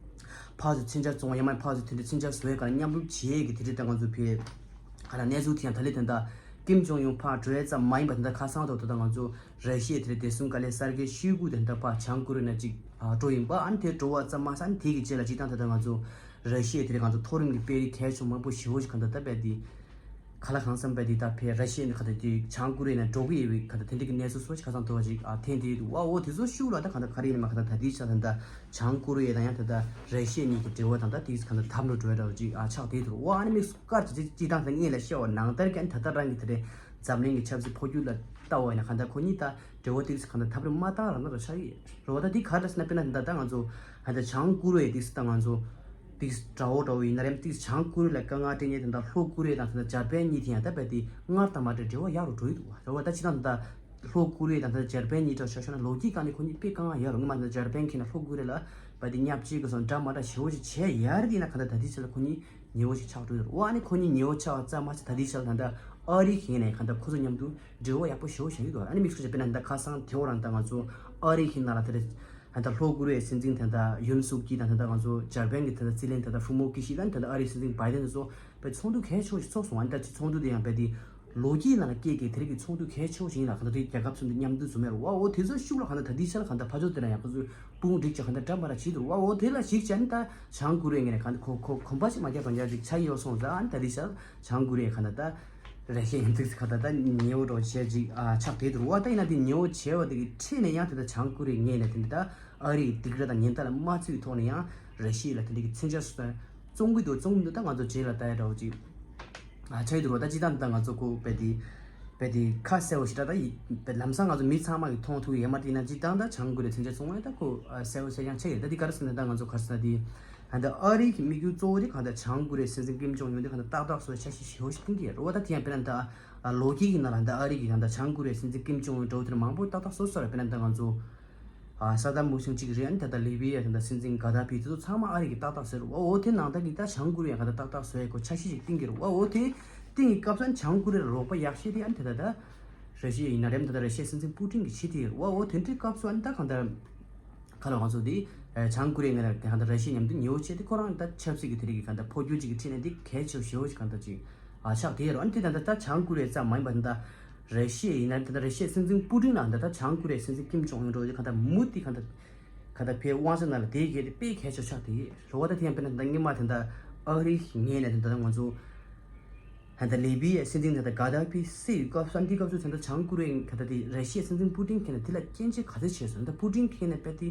ཕར་ཚུར་མཚོན་ཆ་བཙོང་བ་ཡང་མིན་ཕར་ཚུར་དེ་འདྲ་མཚོན་ཆ་བཟོ་ཡས་ག་ལ་མཉམ་རུབ་བྱེད་ཡས་ཀྱི་དེ་འདྲ་ད་ང་ཚོ་ཕེ་ག་ལ་གནས་ཚུལ་དེ་ཡང་ད་ལེ་དེ་འདྲ་ཀིམ་ཇོང་ཡུན་ཕར་འགྲོ་ཡས་ཙམ་མ་ཡིན་པ་དེ་འདྲ་ཁ་སང་ཐོག་ཏུ་ད་ང་ཚོ་ར་ཤི་ཡའི་དེ་འདྲ་བདེ་སྲུང་བཀའ་བློན་སར་གེ་ཤོའི་གུ་དེ་འདྲ་ཕར་བྱང་ཀོ་རི་ཡ་ནང་ཅིག་འགྲོ་ཡིན་པ་ཨ་ནི་དེ་འགྲོ་བ་ཙམ་མ་ཟད་ནི་དེ་གི་རྗེས་ལ་སྤྱིར་བཏང་ད་ལྟ་ང་ཚོ་ར་ཤི་ཡའི་དེ་འདྲ་ང་ཚོ་མཐོ་རིམ་གྱི་དཔོན་རིགས་གལ་ཆེན་མང་པོ་ཞེ་པོ་ཞིག་ག་འདྲ་ད་རྦད་དེ། ག་ལ་གང་བསམ་པ་འདི་ད་ཕེ་ར་ཤི་ཡ་ནི་ག་ད་དུས་བྱང་ཀོ་རི་ཡ་ནས་འགྲོ་གི་ཡོད་པའི་ག་ད་དེ་འདྲ་གི་གནས་ཚུལ་སོགས་ཤིག་ཁ་སང་ཐོས་པ་ཅིག་ཨ་ཐེངས་དེ་འདུག་བ། འོ་དེ་ཚོ་ཤུགས་ལ་ད་ག་ད་ག་རེ་ཡིན་མ་ག་ད་ད་དེའི་ཆ་ད་ད་བྱང་ཀོ་རི་ཡ་དང་ཡང་ད་ད་ར་ཤི་ཡ་གཉིས་ཀྱི་འབྲེལ་བ་དང་ད་དེའི་ག་ད་དམ་རུ་འགྲོ་ཡ་འདྲ་བ་ཅིག་ཨ་ཆགས་དེ་འདུག་བ། ཨ་ནི་དམིགས་སུ་བཀར་ཅིག་ཅིག་དང་ད་ངེད་ལ་བཤད་བ་ནང་ལྟར་གྱི་ཨ་ནི་ད་ད་རང་གི་དེ་རེད་འཛམ་གླིང་གི་ཆབ་སྲིད་འཕོ་འགྱུར་ལ་ལྟ་བ་ཡིན་ན་ག་ད་ཁོ་གཉིས་ད་འབྲེལ་བ་དེའི་ག་ད་ཐབས་རེ་མ་བཏང་རང་ད་ར་ཆགས་ཡོད་རེད་བ། ད་དེ་ག་རེ་ཟེར་ན་དཔེར་ན་ད་ད་ང་ཚོ་ད་ད་བྱང་ཀོ་རི་ཡ་དེ་ད་ང་ཚོ། ཏིག་དགྲ་བོ་འདྲ་བོ་ཡིན་ན་རེམ་ཏིག་བྱང་ཀོ་རི་ལ་དཀའ་ངལ་སྤྲད་མཁན་དེ་འདྲ་ལྷོ་ཀོ་རི་དང་དེ་འདྲ་འཇར་པན་གཉིས་དེ་ཡང་ད་རྦད་དེ་སྔར་དང་མ་འདྲ་འབྲེལ་བ་ཡག་རུ་འགྲོ་ཡི་འདུག་བ། རེད་བ། ད་ཅི་དང་དེ་འདྲ་ལྷོ་ཀོ་རི་དང་དེ་འདྲ་འཇར་པན་གཉིས་འདྲ་ཆ་བཞག་ན་ལོ་རྒྱུས་སྒང་ནས་ཁོ་གཉིས་དཔེ་དཀའ་ངལ་ཡོད་རུང་ངོ་མ་དེ་འདྲ་འཇར་པན་ཁྱེད་ན་ལྷོ་ཀོ་རི་ལ་རྦད་དེ་བརྙས་བཅོས་ཀྱི་སོང་འདྲ་མ་འདྲ་ཞེ་པོ་ཞིག་བྱས་ཡར་དེ་ཡིན་ན་ག་འདྲ་ད་དེ་ཆ་ལ་ཁོ་གཉིས་ཉེ་བོ་ཞིག་ཆགས་འགྲོ་ཡོད་རེད་བ། ཨ་ནི་ཁོ་གཉིས་ཉེ་བོ་ཆགས་པ་ཙམ་མ་ཟད་ད་དེ་ཆ་ལ་ད་ལྟ་ཨ་རི་ཁྱེད་ནས་ག་འདྲ་ཁོ་ཚོ་མཉམ་དུ་འབྲེལ་བ་ཡག་པོ་ཞེ་པོ་བྱས་ཡོད་འདུག་ཨ་ནི་དམིགས་སུ་བྱས་དཔེར་ན་ད་ཁ་སང་དེ་འོ་རང་ད་ང་ཚོ་ཨ་རི་ཁྱེད་ན་ལ་དེ་རེད། ད་ལྟ་ལྷོ་ཀོ་རི་ཡའི་སྲིད་འཛིན་དེ་འདྲ་ཡུན་སུག་ཅི་དང་དེ་འདྲ་ང་ཚོ་འཇར་པན་གྱི་དེ་འདྲ་རྩིས་ལེན་དེ་འདྲ་ཧྥུ་མོ་ཀི་ཤི་དང་དེ་འདྲ་ཨ་རིའི་སྲིད་འཛིན་བྷའི་ཏན་དེ་ཚོ་དཔེ་ཚོགས་འདུ་གལ་ཆེ་བོ་ཞིག་ཚོགས་སོང་། ཨ་ནི་ད་ཅི་ཚོགས་འདུ་དེ་ཡང་རྦད་དེ་ལོ་རྒྱུས་ནང་ལ་སྐད་ཀྱི་དེ་རིགས་ཀྱི་ཚོགས་འདུ་གལ་ཆེ་བོ་ཞིག་ཡིན་ལ་གང་ལྟར་དེ་རྒྱལ་ཁབ་གསུམ་དེ་མཉམ་འདུས་བཟོ་མེད་རུ་བ། འོ་དེ་ཚོ་ཤུགས་ལ་གང་ལྟར་ད་ལྟའི་ཆར་གང་ལྟར་ཕ་ཚོ་དེ་ལ་ཡང་ཁོ་ཚོས་དཔུང་སྒྲིག་ཅིག་གང་ལྟར་འདྲ་མ་འདྲ་བྱེད་འདུག་རུ་བ། འོ་དེ་ལ་གཞིགས་བྱས་ནི་ད་བྱང་ཀོ་རི་ཡ་ངོས་ནས་གང་ལྟར་ཁོ་ཁོ་གོམ་པ་ཞིག་མ་རྒྱག་གང་རྒྱག་ཅིག་ཆགས་ཡོད་སོང་ཙང་ཨ་ནི་ད་ལྟའི་ཆར་བྱང་ཀོ་རི་ཡ་གང་ལྟར་ད། རེ་ཞིག་ཡིན་ཚིག་ཚིག་ཁ་ད་ད་ཉེ་བོ་འགྲོ་བྱས་ཅིག་ཨ་ཆགས་བསྡད་འདུག་བ། ད་ཡིན་ན་དེ་ཉེ་བོ་བྱས་བ་དེ་གི་ཁྲིད་ནས་ཡང་དེ་ད་བྱང་ཀོ་རི་ཡའི་ངོས་ནས་དེ་འདྲ་ད་ཨ་རི་ཡི་སྡིགས་ར་དང་ཉེན་བརྡ་ལ་མ་ཚུད་ཐོག་ནས་ཡང་རེ་ཞིག་ལ་དེ་འདྲ་གི་མཚོན་ཆ་སོ་བཙོང་གི་འདུག་བཙོང་གི་འདུག་ད་ང་ཚོ་རྗེས་ལ་ལྟ་ཡ་འདྲ་བོ་ཅིག་ཨ་ཆགས་ཡོད་འདུག་བ། ད་ཅི་ད་ད་ང་ཚོ་ཁོ་བས་དེ་བས་དེ་ཁ་གསལ་བོ་ཞིག་ད་ད་ཡི་བས་ལམ་སང་ང་ཚོ་མི་ཚང་མ་གི་མཐོང་ཐུབ་ཡོད་མ་རེད། ཡིན་ན་ཅི་ད་ད་བྱང་ཀོ་རི་ཡའི་མཚོན་ཆ་བཙོང་བ་ད་ཁོ་ཨ་གསལ་བོ་གསལ་རྐྱང་ཆགས་ཡོད། ད་དེ་ག་རེ་ཟེར་ན་ད་ང་ཚོ་ག་རེ་ཟེར་ན་དེ། ད་ལྟ་ཨ་རི་གི་དམིགས་ཡུལ་གཙོ་བོ་དེ་གང་ལྟར་བྱང་ཀོ་རི་ཡའི་སྲིད་འཛིན་ཀིམ་ཇོང་ཡུན་དེ་གང་ལྟར་ཏག་ཏག་བཟོ་བའི་འཆར་གཞི་ཞེ་པོ་ཞིག་བཏིང་གི་རེད་བ། ད་དེ་ཡང་དཔེར་ན་ད་ལོ་རྒྱུས་ཀྱི་ནང་ལ་ད་ཨ་རི་གི་གང་ལྟར་བྱང་ཀོ་རི་ཡའི་སྲིད་འཛིན་ཀིམ་ཇོང་ཡུན་འདྲ་བོ་དེ་མང་པོ་ཏག་ཏག་བཟོ་ཚར་བ། དཔེར་ན་ད་ང་ཚོ་ཨ་ས་དམ་ཧུ་སིན་གཅིག་རེད། ཨ་ནི་ད་ལྟ་ལི་བི་ཡའི་ད་ལྟ་སྲིད་འཛིན་ག་དཱ་ཕི་དེ་ཚོ་ཚང་མ་ཨ་རི་གི་ཏག་ཏག་བཟོས་རེད་བ། འོ་དེ་ནང་ལྟར་གྱི་ད་བྱང་ཀོ་རི་ཡ་གང་ལྟར་ཏག་ཏག་བཟོ་ཡའི་ཁོ་འཆར་གཞི་ཞིག་བཏིང་གི་རེད་བ། འོ་དེ་བཏིང་གི་སྐབས་སུ་ཨ་ནི་བྱང་ཀོ་རི་ཡ་ལ་རོགས་པ་ཡག་ཤོས་དེ་ཨ་ནི་ད་ལྟ་ད་ར་ཤི་ཡ་ཡིན་ན་རེད། ད་ལྟ་ར་ཤི་ཡའི་སྲིད་འཛིན་པུ་ཏིན་གྱི་བྱེད་དེ་རེད་བ། འོ་དེ་འདྲའི་སྐབས་སུ་ཨ་ནི་ད་གང་ལྟར། ཁ་ལ་ང་ཚོ་འདི་བྱང་ཀོ་རི་ཡ་ངོས་ནས་དེ་གང་ལྟར་ར་ཤི་ཡ་མཉམ་དུ་ཉེ་བོ་བྱས་ཏེ་ཁོ་རང་ད་ཆབ་སྲིད་ཀྱི་དེ་རིགས་ཀྱི་གང་ལྟར་འཕོ་འགྱུར་ཅིག་གི་ཁྲིད་ནས་འདི་གལ་ཆེ་ཞེ་པོ་ཞིག་གང་ལྟར་ཅིག་ཨ་ཆགས་བསྡད་ཡོད་རེད། ཨ་ནི་དེ་ད་ལྟ་ད་བྱང་ཀོ་རི་ཡ་ཙམ་མ་ཡིན་པར་ད་ར་ཤི་ཡ་ཡིན་ན་ད་ལྟ་ར་ཤི་ཡའི་སྲིད་འཛིན་པུ་ཏིན་ལ་ད་ལྟ་བྱང་ཀོ་རི་ཡའི་སྲིད་འཛིན་ཀིམ་ཇོང་ཡུན་འགྲོ་རྒྱུ་གང་ལྟར་མུ་མཐུད་གང་ལྟར་གང་ལྟར་ཕའི་དབང་ཆ་ནང་ལ་དེའི་སྒེར་དེ་དཔེ་གལ་ཆེ་ཆགས་བསྡད་ཡོད་རེད་བ། ད་དེ་ཡང་དཔེར་ན་ད་སྔོན་མ་དེ་ད་ཨ་རིའི་ངོས་ནས་དེ་ད་ང་ཚོ། ད་ལྟ་ལི་བི་ཡའི་སྲིད་འཛིན་ད་ལྟ་ག་དཱ་ཕི་བསད་ཡོད་སྐབས་སུ་ཨ་ནི་དེའི་སྐབས་སུ་ད་ལྟ་བྱང་ཀོ་རི་ཡའི་ག་ད་དེ་ར་ཤི་ཡའི་སྲིད་འཛིན་པུ་ཏིན་ཁྱེད་ནས་དེ་ལ་སྐྱོན་བརྗོད་ག་ཚོད་བྱས་སོང་། ད་པུ་ཏིན་ཁྱེད་ནས་དཔེ་དེ་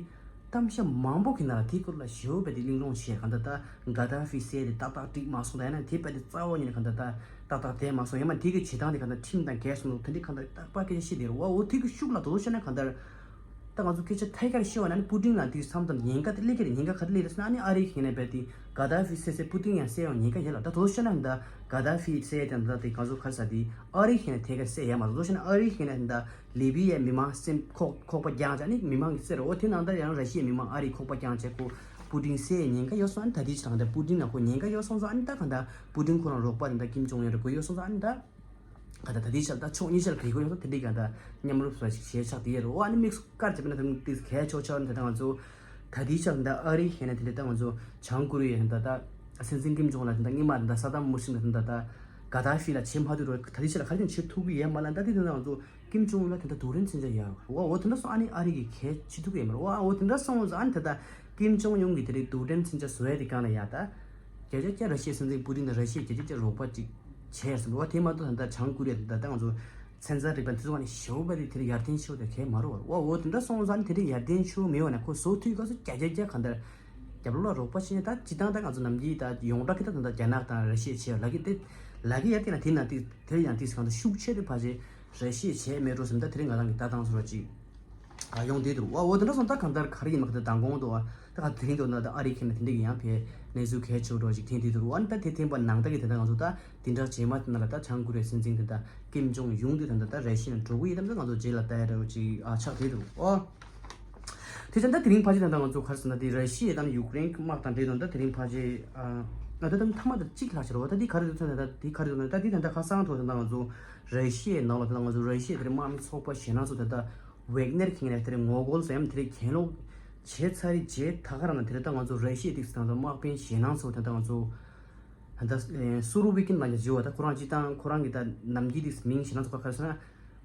གཏམ་བཤད་མང་པོ་གི་ནང་ལ་དེའི་སྐོར་ལ་ཞེ་པོ་དཔེ་དེ་གླེང་སློང་བྱས། ག་ད་ད་ག་དཱ་ཕི་བསད་དེ་ཏག་ཏག་འགྲིག་མ་སོང་། ད་ཡང་ན་དེ་དཔེ་དེ་རྩ་བ་ཉིད་ནས་ག་ད་ད་ཏག་ཏག་བསྡད་མ་སོང་། ཡང་ན་དེ་གི་བྱེད་སྟངས་དེ་ག་ད་ཁྲིམས་དང་འགལ་སོང་ལོ་དེ་འདྲའི་ག་ད་རྟག་པར་སྐད་ཆ་བཤད་དེ་རེད་བ། འོ་དེ་གི་ཤུགས་ལ་དོ་བཤད་ན་ག་ད། ད་ང་ཚོ་སྐད་ཆ་ཐད་ཀར་བཤད་པ་ན་ནི་པུ་ཏིན་ལ་དེ་མཚམས་མཚམས་ཉེན་ཁ་དེ་སླེབས་ཀྱི་རེད། ཉེན་ཁ་ག་རེ་སླེབས་རེད་ཟེར་ན་ཨ་ནི་ཨ་རིའི་ཁེ་ནས་རྦད་དེ་ག་དཱ་ཕི་བསད་ཚེ་པུ་ཏིན་ཡང་བསད་ཡོང་ཉེན་ཁ་ཡོད་ལ། ད་དོ་བཤད་ན་ད་ག་དཱ་ཕི་བསད་དེ་ད་དེ་ག་ཚོད་ག་རེ་ཟེར་དེ་ཨ་རིའི་ཁེ་ནས་ཐད་ཀར་བསད་ཡ་མ་རེད། དོ་བཤད་ན་ཨ་རིའི་ཁེ་ནས་ད་ལི་བི་ཡའི་མི་མང་སེམས་ཁོག་ཁོག་པ་རྒྱང་བྱས་ནི་མི་མང་གི་བསད་རེད། འོ་དེ་ནང་ད་ཡང་ར་ཤི་ཡའི་མི་མང་ཨ་རིའི་ཁོག་པ་རྒྱང་བྱས་ཁོ་པུ་ཏིན་བསད་ཉེན་ཁ་ཡོད་སོང་། ཨ་ནི་ད་དེ་ཅི་ད་ད་པུ་ཏིན་ལ་ཁོ་ཉེན་ཁ་ཡོད་སོང་སོང་། ཨ་ནི་ད་ག་ད་པུ་ཏིན་ཁོ་རང་རོགས་པ་དེ་ད་ཀིམ་ཇོང་ཡོན་རེད་གོ་ཡོད་སོང་སོང་། ཨ་ནི་ད། ག་ད་ད་ལྟའི་ཆར་ད་ཕྱོགས་གཉིས་ཆར་གི་གོ་ཡོང་ད་དེ་འདྲའི་ག་ད་མཉམ་རུབ་སོགས་ཤིག་བྱས་ཆགས་དེ་ཡོད་རེད། འོ་ཨ་ནི་དམིགས་སུ་བཀར་བྱས་པ་ན་ད་དེ་གལ་ཆེ་ཆེ་ནི་ད་ད་ང་ཚོ་ད་ལྟའི་ཆར་ད་ཨ་རི་ཧེ་ན་དེ་འདྲ་ད་ང་ཚོ་བྱང་ཀོ་རི་ཡ་ད་ད་སྲིད་འཛིན་ཀིམ་ཇོང་ལ་ད་ད་སྔོན་མ་ད་ད་ས་དམ་མུ་ཤིན་ད་ད་ད་ག་དཱ་ཕི་ལ་བྱེད་མ་ཐུབ་རོགས། ད་ལྟའི་ཆར་ལ་ག་རེ་བྱེད་ཐུབ་ཀྱི་ཡོད་མ་ལ། ད་དེ་ད་ང་ཚོ་ཀིམ་ཇོང་ལ་ད་ད་རྡུལ་ཕྲན་མཚོན་ཆ་ཡོད་རེད། འོ་འོ་དེ་འདྲ་སོང་ཨ་ནི་ཨ་རི་གི་གལ་ཆེ་ཐུབ་ཀྱི་ཡོད་མ་རེད། འོ་འོ་དེ་འདྲ་སོང་ཨ་ནི་ད་ད་ཀིམ་ཇོང་ཡོང་གི་དེ་རིགས་རྡུལ་ཕྲན་མཚོན་ཆ་བཟོ་ཡ་དེ་གང་ལ་ཡ་ད། བརྒྱ་ཆ་བརྒྱ་ར་ཤི་ཡའི་སྲིད་འཛིན་པུ་ཏིན་དང་ར་ཤི་ཡའི་བརྒྱ་ཆ་བརྒྱ་རོགས་པ་ཅིག་བྱས་ཟིན་པ། དེ་མ་གཏོགས་ད་ལྟ་བྱང་ཀོ་རི་ཡ་དང་ད་ལྟ་ང་ཚོ་ཚན་རྩལ་རིག་པ་དེ་ཚོ་ནི་ཞེ་པོ་དེ་དེར་ཡར་ཐོན་ཆེ་བ་དེ་གས་མ་རེད་བ། འོ་དེ་འདྲ་སོང་ཙང་དེ་འདྲ་ཡར་ཐོན་ཆེ་བ་མེད་བ་ན་ཁོ་བཟོ་ཐུབ་ག་སོ་བརྒྱ་ཆ་བརྒྱ་གང་ལྟར་ རྒྱབ་ལོགས་ལ་རོགས་པ་བྱས་ནས་ད་སྤྱིར་བཏང་ད་ང་ཚོ་ནམ་རྒྱུན་ད་ཡོངས་གྲགས་ཀྱི་ད་ད་ལྟ་རྒྱ་ནག་དང་ར་ཤི་ཡ་བྱས་ལབ་ཀྱི་དེ་ལབ་ཀྱི་ཡ་དེ་ན་དེ་ན་དེ་དེ་ཡང་དེ་གང་ད་ཤུགས་ཆེ་དེ་ཕལ་ཆེར་ར་ཤི་ཡ་བྱས་མེད་འགྲོ་བསམ། ད་དེ་རིང་ང་རང་གི་ལྟ་སྟངས་སོགས་ཅིག་ཨ་ཡོང་བསྡད་འདུག་བ། འོ་དེ་འདྲ་སོང་ད་གང་ལྟར་ག་རེ་ཡིན་མ་ག་ད་མདང་དགོང་དུ་བ་ད་ག་དེ་རིང་དུ་ན་ད་ཨ་རི་ཁེ་ན་དེ་འདྲ་གི་ཡང་ཕའི་གནས་ཚུལ་གལ་ཆེ་བོ་འདྲ་ཅིག་ཐོན་བསྡད་འདུག་བ། ད་དེ་ཐོན་པ་ནང་ལྟ་གི་དེ་ད་ང་ཚོ་ད་དེ་འདྲ་རྗེས་མ་དེ་ན་ལ་ད་བྱང་ཀོ་རི་ཡའི་སྲིད་འཛིན་དེ་ད་ཀིམ་ཇོང་ཡུང་དེ་ད་ད་ད་ར་ཤི་ཡ་ནང་འགྲོ་གི་ཡིན་ད་ད་ང་ཚོ་རྗེས་ལ་ལྟ་ཡ་འདྲ་བོ་ཅིག་ཨ་ཆགས་བསྡད་འདུག་བ། དེ་ཙམ་ད་དེ་རིང་ཕལ་ཆེར་ད་ལྟ་ང་ཚོ་ག་རེ་ཟེར་ན་དེ་ར་ཤི་ཡ་དང་ཡུཀ་རེན་གྱི་དམག་དང་འབྲེལ་དོན་ད་དེ་རིང་ཕལ་ཆེར་ང་ཚོ་ད་མཐའ་མ་ད་གཅིག་ལྷག་ཕྱིར་བ་ད་དེ་ག་རེ་ཟེར་ན་ད་དེ་ག་རེ་ཟེར་ན་ད་དེ་ད་ལྟ་ཁ་སང་ཐོག་ད་ལྟ་ང་ཚོ་ར་ཤི་ཡའི་ནང་ལ་ད་ལྟ་ང་ཚོ་ར་ཤི་ཡའི་དེ་རིང་དམག་མི་ཚོགས་པ་གཞན་ན་ཚོ་ད་ལྟ་ཝེག་ནེར་ཁེ་ན་དེ་རིང་ངོ་རྒོལ་ཟེར་ཡམ་དེ་རིང་གྱེན་ལོག་བྱས་ཚར་རེད། རྗེས་ད་ག་རང་ན་དེ་རིང་ད་ང་ཚོ་ར་ཤི་ཡའི་ཏིག་སི་ད་ལྟ་དམག་དཔོན་གཞན་ན་ཚོ་ད་ལྟ་ང་ཚོ་ད་ལྟ་སུ་རུ་ཝི་ཀིན་ལ་ཉེ་བར་ད་ཁོ་རང་སྤྱིར་བཏང་ཁོ་རང་གི་ད་ནམ་རྒྱུན་ཏིག་སི་མིང་གཞན་ན་ཚོ་ག་རེ་ཟེར་ན།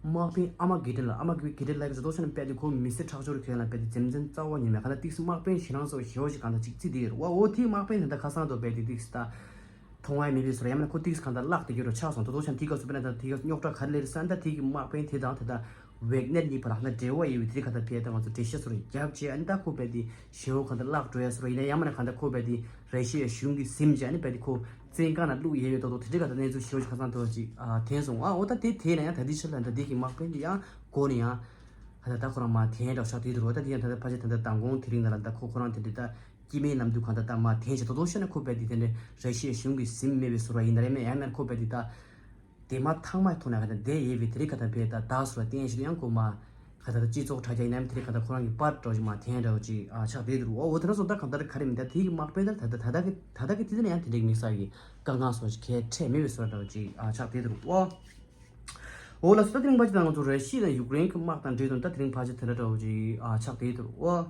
དམག་དཔོན་ཨ་མ་གྷི་ཏྲེན་ལ་ཨ་མ་གྷི་ཏྲེན་ལ་གི་རེ་ཏོ་ཤ་ན་དཔེ་དེ་ཁོ་མི་སེར་ཁྲག་སྦྱོར་གྱོན་ལ་དཔེ་དེ་འཛེམ་འཛེམ་རྩ་བ་ཉིད་མེད་ག་ལ་ཏིག་སི་དམག་དཔོན་ཞེ་སྣང་སོགས་ཞེ་བོ་ཞིག་གང་ལྟར་ཅིག་བརྩིས་དེ་ཡོད་རེད་བ། འོ་དེའི་དམག་དཔོན་དེ་འདྲ་ཁ་སང་དུ་དཔེ་དེ་ཏིག་སི་ད་མཐོང་བ་མེད་པའི་བཟོ་འདྲ་ཡང་མིན་ན་ཁོ་ཏིག་སི་གང་ལྟར་བརླག་དེ་གྱུར་རོ་ཆགས་སོང་དོ་དོ་ཤ་ན་དེ་ག་སུ་དཔེར་ན་ད་དེ་ག་རྙོག་དྲ་ག་རེ་ལས་རེད་ས་ད་དེ་གི་དམག་དཔོན་དེ་དང་དེ་ད་ཝེག་ནེར་གཉིས་བར་ལ་ད་འབྲེལ་བ་ཡོད་པའི་དེ་ག་ད་དཔེ་ད་ང་ཚོ་འགྲེལ་བཤད་སོ་རེ་རྒྱབ་བྱས་ཨ་ནི་ད་ཁོ་དཔེ་དེ་ཞེ་བོ་གང་ལྟར་བརླག་འགྲོ་ཡ་སོ་རེ་ཡིན་ན་ཡང་མིན་ན་གང་ལྟར་ཁོ་དཔེ་དེ་ར་ཤི་ཡའི་གཞུང་གི་ཟིན་བྱས་ཨ་ནི་དཔེ་དེ་ཁོ་བཙོན་ཁང་ནང་བླུགས་ཡས་ཡོད་མདོག་མདོག་དེ་འདྲའི་ཁ་ཐག་གནས་ཚུལ་ཞེ་པོ་ཅིག་ཁ་སང་ཐོག་ཅིག་ཨ་ཐོན་སོང་། ཨ་འོ་ད་དེ་དེ་ན་ཡང་ད་ལྟའི་ཆར་ལ་ད་འདི་གི་དམག་དཔོན་དེ་ཡང་སྒོ་ནས་ཡང་ཨ་ད་ད་ཁོ་རང་མར་ཐོན་འདྲ་ཆགས་དེ་འདུག་ད་དེ་ཡང་ད་ལྟ་ཕལ་ཆེར་ད་ལྟ་མདང་དགོང་དེ་རིང་ནང་ལ་ད་ཁོ་ཁོ་རང་དེ་འདྲའི་ད་སྐྱེ་དམན་ནམ་དུས་གང་ད་ད་མར་ཐོན་བྱས་དོ་དོ་ཤོད་ན་ཁོ་དཔེ་དེ་དེ་འདྲའི་ར་ཤི་ཡའི་གཞུང་གི་ཟིན་མེད་པའི་ཟུར་བ་ཡིན་ན་རེད་མེད་ཡང་ན་ཁོ་དཔེ་དེ་ད། དེ་མ་ཐག་མ་ཐུག་ན་ག་ད་དེ་ཡས་པའི་དེ་རིགས་ག་ད་བས་ད་ད་སུ་ལ་བརྟེན་ཞིག་ཡང་ཁོ་མ་ག་ད་ད་སྤྱི་ཚོགས་དྲ་རྒྱ་ཡིན་ནམ་དེ་རིགས་ག་ད་ཁོ་རང་གི་པར་འདྲ་ཞིག་མ་འཐེན་འདྲ་ཅིག་ཨ་ཆགས་བསྡད་འདུག་འོ་འོ་དེ་འདྲ་སོང་ད་གང་ལྟར་ག་རེ་མིན་ད་དེ་གི་དམག་དཔོན་ད་ད་ད་ད་གི་དེ་ཚོ་ནས་ཡང་དེ་འདྲའི་དམིགས་བསལ་གི་དཀའ་ངལ་སོགས་ཤིག་གལ་འཕྲད་མེད་པའི་བཟོ་འདྲ་ཅིག་ཨ་ཆགས་བསྡད་འདུག་འོ་འོ་ལ་སོ་ད་དེ་རིང་ཕལ་ཆེར་ད་ང་ཚོ་ར་ཤི་ཡ་དང་ཡུཀ་རེན་གི་དམག་དང་འབྲེལ་དོན་ད་དེ་རིང་ཕལ་ཆེར་དེ་འདྲ་འདྲ་ཅིག་ཨ་ཆགས་བསྡད་འདུག་འོ།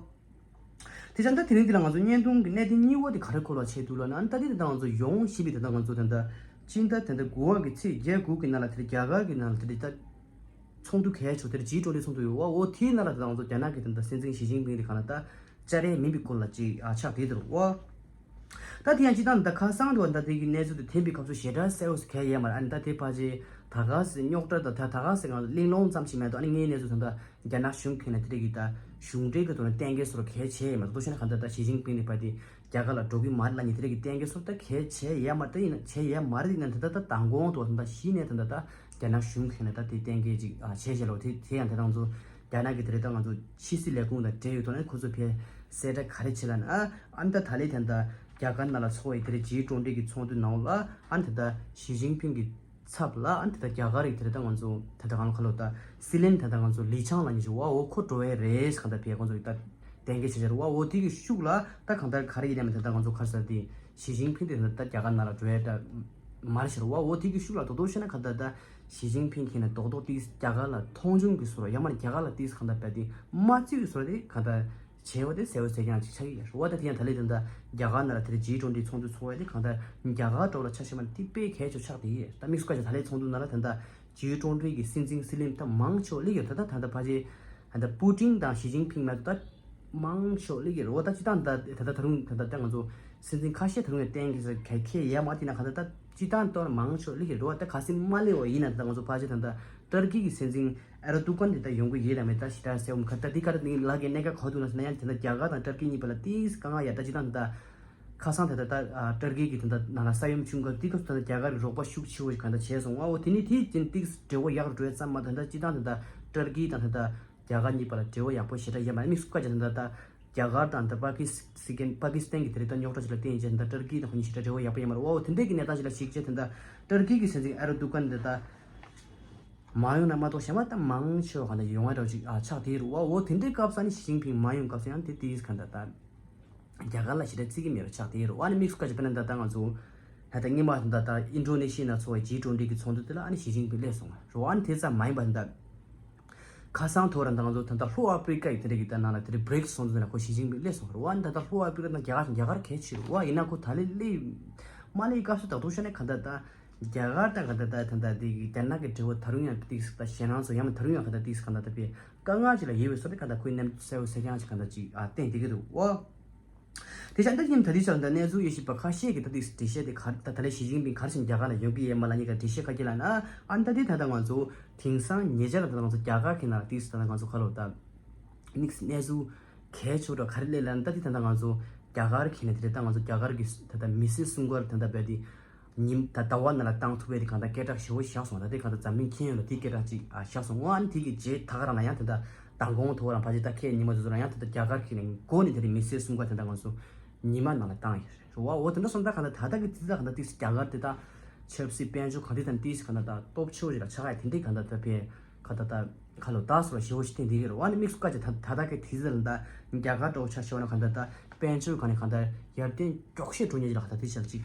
དེ་ཙང་ད་དེ་རིང་འདི་ལ་ང་ཚོ་བརྙན་ཐུང་གི་གནད་དོན་གཉིས་པ་དེ་ག་རེ་སྐོར་ལ་བྱས་འདུག་ལབ་ན། ཨ་ནི་ད་དེ་ད་ང་ཚོ་ཡོང་བཞིན་པའི་ད་ལྟ་ང་ཚོ་ད་ལྟ་སྤྱི་ཟླ་ད་ལྟ་དགུ་པ་གི་ཚེས་བརྒྱད་དགུ་གི་ནང་ལ་དེ་རྒྱ་གར་གི་ནང་ལ་དེ་ད་ཚོགས་འདུ་གལ་ཆེ་དེ་ཇི་ཊོན་ཊི་ཚོགས་འདུ་ཡོད་བ། འོ་དེའི་ནང་ལ་ད་ང་ཚོ་རྒྱ་ནག་གི་ད་ལྟ་སྲིད་འཛིན་ཞི་ཅིན་ཕིང་དེ་ག་ལ་ད་བཅར་ཡས་མིན་པའི་སྐོར་ལ་ཅིག་ཨ་ཆགས་བསྡད་འདུག་བ། ད་དེ་ཡང་སྤྱི་བཏང་ད་ཁ་སང་དུ་ད་དེ་གི་གནས་ཚུལ་དེ་ཐོན་པའི་སྐབས་སུ་ཞེ་དྲག་གསལ་པོ་ཞིག་གལ་ཡོད་མ་རེད། ཨ་ནི་ད་དེ་ཕལ་ཆེར་ད་ག་སེ་རྙོག་དྲ་ད་ད་ད་ག་སེ་ང་གླེང་སློང་ཙམ་ཞིག་མེད་དོ། ཨ་ནི་ངའི་གནས་ཚུལ་ད་ལྟ་རྒྱ་ནག་གཞུང་གིས་ན་དེ་རིགས་ཀྱི་ད་གཞུང་འབྲེལ་གྱི་ཐོག་ནས་གཏན་འཁེལ་བཟོ་འདྲ་གལ་ཆེ་ཡོད་མ་རེད། དོ་ཤེ་ན་གང་ལྟར་ད་ཞི་ཅིན་ཕིང་ནས་ཕར་དེ་རྒྱ་གར་ལ་འགྲོ་གི་མ་རེད་ལབ་ནས་དེ་རིགས་ཀྱི་གཏན་འཁེལ་བཟོ་འདྲ་གལ་ཆེ་ཡོད་མ་རེད། ད་ཡིན་ན་ཆེ་ཡོད་མ་རེད། ཡིན་ན་ད་ལྟ་ད་མདང་དགོང་དུ་ད་ལྟ་གཞི་ནས་ད་ལྟ་ད་རྒྱ་ནག་གཞུང་གིས་ན་ད་དེ་གཏན་འཁེལ་ཅིག་ཨ་བྱས་བྱས་ལོ། དེ་དེ་ཡང་ད་ལྟ་ང་ཚོ་རྒྱ་ནག་གི་དེ་རིགས་ད་ང་ཚོ་ཕྱི་སྲིད་ལས་ཁུངས་དང་འབྲེལ་ཡོད་ཐོག་ནས་ཁོ་ཚོ་ཕར་གསལ་བསྒྲགས་ག་རེ་བྱས་ལབ་ན། ཨ་ཨ་ནི་ད་ད་ལས་ད་ལྟ་རྒྱ་གར་ནང་ལ་ཚོགས་པའི་དེ་རིགས་ཇི་ཊོན་ཊི་གི་ཚོགས་འདུ་ནང་ལ་ཨ་ནི་ད་ལྟ་ཞི་ཅིན་ཕིང་གི་ཚབ་ལ་ཨ་ནི་ད་ལྟ་རྒྱ་གར་རིགས་དེ་རིགས་ད་ང་ཚོ་ད་ལྟ་གང་ལ་ཁ་ལོ་ད་སྲིད་བློན་ད་ལྟ་ང་ཚོ་ལི་ཆང་ལབ་མཁན་ཞིག་བ། འོ་ཁོ་འགྲོ་ཡས་རེད་གང་ལྟར་ཕར་ཁོང་ཚོ་གི་ད་གཏན་འཁེལ་བྱས་བྱས་རེད་བ། འོ་དེ་གི་ཤུགས་ལ་ད་གང་ལྟར་ག་རེ་ཡིན་ནའི་ད་ལྟ་ང་ཚོ་ག་རེ་ཟེར་དེ་ཞི་ཅིན་ཕིང་དེ་ད་ལྟ་རྒྱ་གར་ནང་ལ་འགྲོ་ཡས་ད་མ་རེད་ཟེར་བ། འོ་དེ་གི་ཤུགས་ལ་དོ་དོ་ཤེ་ན་གང་ལྟར་ད་ཞི་ཅིན་ཕིང་གིས་ན་རྡོག་རྡོག་ཏིག་རྒྱ་གར་ལ་མཐོང་ཆུང་གི་བཟོ་འདྲ་ཡང་མ་རྒྱ་གར་ལ་ཏིག་གང་ལྟར་དཔེ་དེ་མ་བརྩི་བའི་བཟོ་འདྲ་དེ་གང་ལྟར་བྱས་པ་དེ་གསལ་པོ་གསལ་རྐྱང་ཅིག་ཆགས་ཀྱི་ཡོད་རེད་བ། ད་དེ་ཡང་ད་ལས་དེ་འདྲ་རྒྱ་གར་ནང་ལ་དེ་རིང་ཇི་ཊོན་ཊི་ཚོགས་འདུ་ཚོགས་ཡ་དེ་གང་ལྟར་རྒྱ་གར་འདྲ་བོ་ལ་ཆ་བཞག་པ་ན་དེ་དཔེ་གལ་ཆེ་ཆགས་བསྡད་ཡོད་རེད། ད་དམིགས་སུ་བཀར་བྱས་ད་ལས་ཚོགས་འདུ་ནང་ལ་ད་ལྟ་ཇི་ཊོན་ཊི་གི་སྲིད་འཛིན་སྲིད་བློན་ད་མང་ཆེ་བ་སླེབས་ཡོད་རེད། ད་ད་ད་ལྟ་ཕལ་ཆེར་ད་ལྟ་པུ་ཏིན་དང་ཞི་ཅིན་ཕིང་མ་གཏོགས་ད་མང་ཆེ་བ་སླེབས་ཡོད་རེད་བ། ད་སྤྱིར་བཏང་ད་ད་ལྟ་ད་རུང་ད་ལྟ་ད་ང་ཚོ་སྲིད་འཛིན་ཁ་ཤས་ད་རུང་ཡང་གཏན་འཁེལ་ས་གལ་ཁེལ་ཡ་མ་དེ་ན་གང་ལྟར་ད་སྤྱིར་བཏང་ད་མང་ཆེ་བ་སླེབས་ཡོད་རེད་བ། ད་གལ་སྲིད་མ་སླེབས་པ་ཡིན་ན་ད་ང་ཚོ་ཕལ་ཆེར་ད་ལྟ་ཏུར་ཀི་གི་སྲིད་འཛིན་ཨེར་དུ་ཀན་དེ་ད་ཡོང་གི་ཡོད་དམ་མེད་ད་ཞེ་དྲག་གསལ་པོ་མ་རེད། ད་འདི་ག་རེ་ནི་ལ་གའི་གནད་འགག་ག་བ་འདུག་ན་ཟེར་ན་ཡང་དེ་འདྲ་རྒྱ་གར་དང་ཏུར་ཀི་གཉིས་བར་ལ་ཏིས་དཀའ་ངལ་ཡ་ད་ཅི་ད་འདི་ད་ཁ་སང་ད་ད་ད་ཏུར་ཀི་གི་དེ་འདྲ་ནང་ལ་ས་ཡོམ་བྱུང་ག་དེ་སྐབས་སུ་ད་ད་རྒྱ་གར་གི་རོགས་པ་ཤུགས་ཆེ་བོ་ཞིག་ག་ད་བྱས་སོང་། ཨ་འོ་དེ་ནི་དེ་ཅིན་ཏིས་འབྲེལ་བ་ཡག་རུ་འགྲོ་ཡ་ཙམ་མ་ད་ད་ཅི་ད་འདི་ད་ཏུར་ཀི་དང་ད་ད་རྒྱ་གར་གཉིས་བར་ལ་འབྲེལ་བ་ཡག་པོ་ཞེ་དྲག་ཡོད་མ་རེད། དམིགས་སུ་བཀར་བྱས་ད་ད་ད་རྒྱ་གར་དང་ད་པ་ཀི་སི་ཀན་པ་ཀི་སི་ཐན་གི་དེ་རིང་ད་རྙོག་དྲ་ཅིག་ལ་བརྟེན་བྱས་ད་ཏུར་ཀི་དང་ཁོ་གཉིས་ཞེ་དྲག་འབྲེལ་བ་ཡག་པོ་ཡོད་མ་རེད། ཨ་འོ་དེ་འདྲའི་གི་གནས་སྟངས་ཅིག་ལ་གཞིགས་བྱས་ད་ད་ཏུར་ཀི་གི་སྲིད་འཛིན་ཨེར་དུ་ཀན་དེ་ད། མ་ཡོང་ན་མ་གཏོགས་གཞན་པ་ད་མང་ཆེ་བ་གང་ལྟར་ཡོང་བ་འདྲ་ཅིག་ཨ་ཆགས་བསྡད་རེད་བ། འོ་དེ་འདྲའི་སྐབས་སུ་ནི་ཞི་ཅིན་ཕིང་མ་ཡོང་སྐབས་སུ་ཡང་དེ་དེའི་གང་ལྟར་ད་རྒྱ་གར་ལ་ཞེ་དྲག་བརྩི་གི་མེད་པ་ཆགས་བསྡད་རེད་བ། ཨ་ནི་དམིགས་སུ་བཀར་བྱས་དཔེར་ན་ད་ལྟ་ང་ཚོ་ད་ལྟ་སྔོན་མ་ད་ལྟ་ད་ཨིན་ཌོ་ནེ་ཤི་ཡ་ནང་ཚོགས་པའི་ཇི་ཊུ་ཝེན་ཊི་གི་ཚོགས་འདུ་དེ་ལ་ཨ་ནི་ཞི་ཅིན་ཕིང་སླེབས་སོང་བ་རེད་བ། ཨ་ནི་དེ་ཙམ་མ་ཡིན་པ་ད་ལྟ་ཁ་སང་ཐོག་ར་ད་ང་ཚོ་ད་ལྟ་ལྷོ་ཨ་ཕི་རི་ཀ་ཡི་དེ་འདྲ་གི་ད་ནང་ལ་དེ་འདྲ་བྷི་རིག་སི་ཚོགས་འདུ་དེ་ལ་ཁོ་ཞི་ཅིན་ཕིང་སླེབས་སོང་བ་རེད་བ། ཨ་ནི་ད་ལྟ་ལྷོ་ཨ་ཕི་རི་ཀ་ད་རྒྱ་གར་རྒྱ་གར་གལ་ཆེ་རེད་བ། ཡིན་ན་ཁོ་ད་ལས་སླེབས་མ་སླེབས་སྐབས་སུ་ད་དུང་ཤོད་ན་གང་ལྟར་ད། རྒྱ་གར་དང་ག་ད་ད་ད་ད་དེ་གི་རྒྱ་ནག་གི་འབྲེལ་བ་ད་རུང་ཡང་ཏིག་ཙམ་ད་ཞེད་སྣང་ཚོ་ཡང་མ་ད་རུང་ཡང་ག་ད་ཏིག་ཙམ་ག་ད་ད་པའི་དཀའ་ངལ་ཅིག་ལ་ཡོད་པའི་བཟོ་འདྲ་ག་ད་ཁོའི་རྣམ་གསལ་བོ་གསལ་རྐྱང་ཅིག་ག་ད་ཅིག་ཨ་བསྟན་བསྡད་ཀྱི་འདུག་འོ། དེ་ཆ་འདི་ཉིན་ད་ལྟའི་ཆར་ད་གནས་ཚུལ་དབྱེ་ཞིབ་པ་ཁ་ཤས་ཀྱིས་ད་ཏིག་ཙམ་འགྲེལ་བཤད་དེ་ག་ད་ད་ལས་ཞི་ཅིན་ཕིང་ག་རེ་བྱས་ནས་རྒྱ་གར་ལ་ཡོང་གི་ཡོད་མ་ལ་གཉིས་ཀ་འགྲེལ་བཤད་ག་གེ་ལ་ན་ཨ་ད་དེ་ད་ད་ང་ཚོ་དེང་སང་ཉེ་ཆར་ལ་ད་ང་ཚོ་རྒྱ་གར་གྱི་ནང་ལ་ཏིག་ཙམ་ད་ང་ཚོ་ཁ་ལོ་ད་ནིག་གནས་ཚུལ་གལ་ཆེ་བོ་ག་རེ་སླེབས་ལ་ན་ད་དེ་ད་ད་ང་ཚོ། རྒྱ་གར་གྱི་ནས་དེ་རེད། ད་ང་ཚོ་རྒྱ་གར་གྱི་ད་ལྟ་མི་སེར་སུམ་ཀར་ད་ལྟ་བས་དེ་ཉིན་ད་ཟླ་བ་ནང་ལ་བཏང་ཐུབ་པའི་དེ་གང་ལྟར་སྐད་གྲགས་ཞེ་པོ་བཞག་སོང་། ད་དེ་གང་ལྟར་འཛམ་གླིང་ཁྱོན་ཡོངས་ལ་དེའི་སྐད་གྲགས་ཅིག་ཨ་བཞག་སོང་། ཨ་ནི་དེ་གི་རྗེས་ད་ག་རང་ལ་ཡང་ད་ལྟ་མདང་དགོང་ཐོག་རང་ཕལ་ཆེར་ད་ཁྱེད་ཉི་མ་དེ་ཚོ་རང་ཡང་ད་ལྟ་རྒྱ་གར་གྱི་ནས་འགོ་ནས་དེ་རེད། མི་སེར་སུམ་ཀར་ད་ལྟ་ང་ཚོ་ཉི་མ་ནང་ལ་བཏང་ཡོད་རེད། འོ་འོ་དེ་འདྲ་སོང་ད་གང་ལྟར་ད་ལྟ་གི་དུས་ད་གང་ལྟར་ཏིག་རྒྱ་གར་དེ་ད་ཆབ་སྲིད་དཔལ་འབྱོར་གང་ལྟར་ད་ཏིག་གང་ལྟར་ད་སྟོབས་ཆེ་བོ་ཞིག་ལ་ཆགས་ཡ་དེ་འདྲའི་གང་ལྟར་ད་ཕེ་གང་ལྟར་ད་ཁ་ལོ་ད་སོ་ཞེ་བོ་ཞིག་བསྟན་བསྡད་ཀྱི་རེད། འོ་ནི་དམིགས་སུ་བཀར་ཅིག་ད་ད་ལྟ་གི་དུས་ཚོད་ལ་ད་རྒྱ་གར་འདྲ་བོ་ཆ་བཞག་ན་གང་ལྟར་ད་དཔལ་འབྱོར་གང་ནས་གང་ལྟར་ཡར་ཐོན་མགྱོགས་ཤོས་འགྲོ་མཁན་ཞིག་ལ་གང་ལྟར་དེ་ཞག་ཅིག་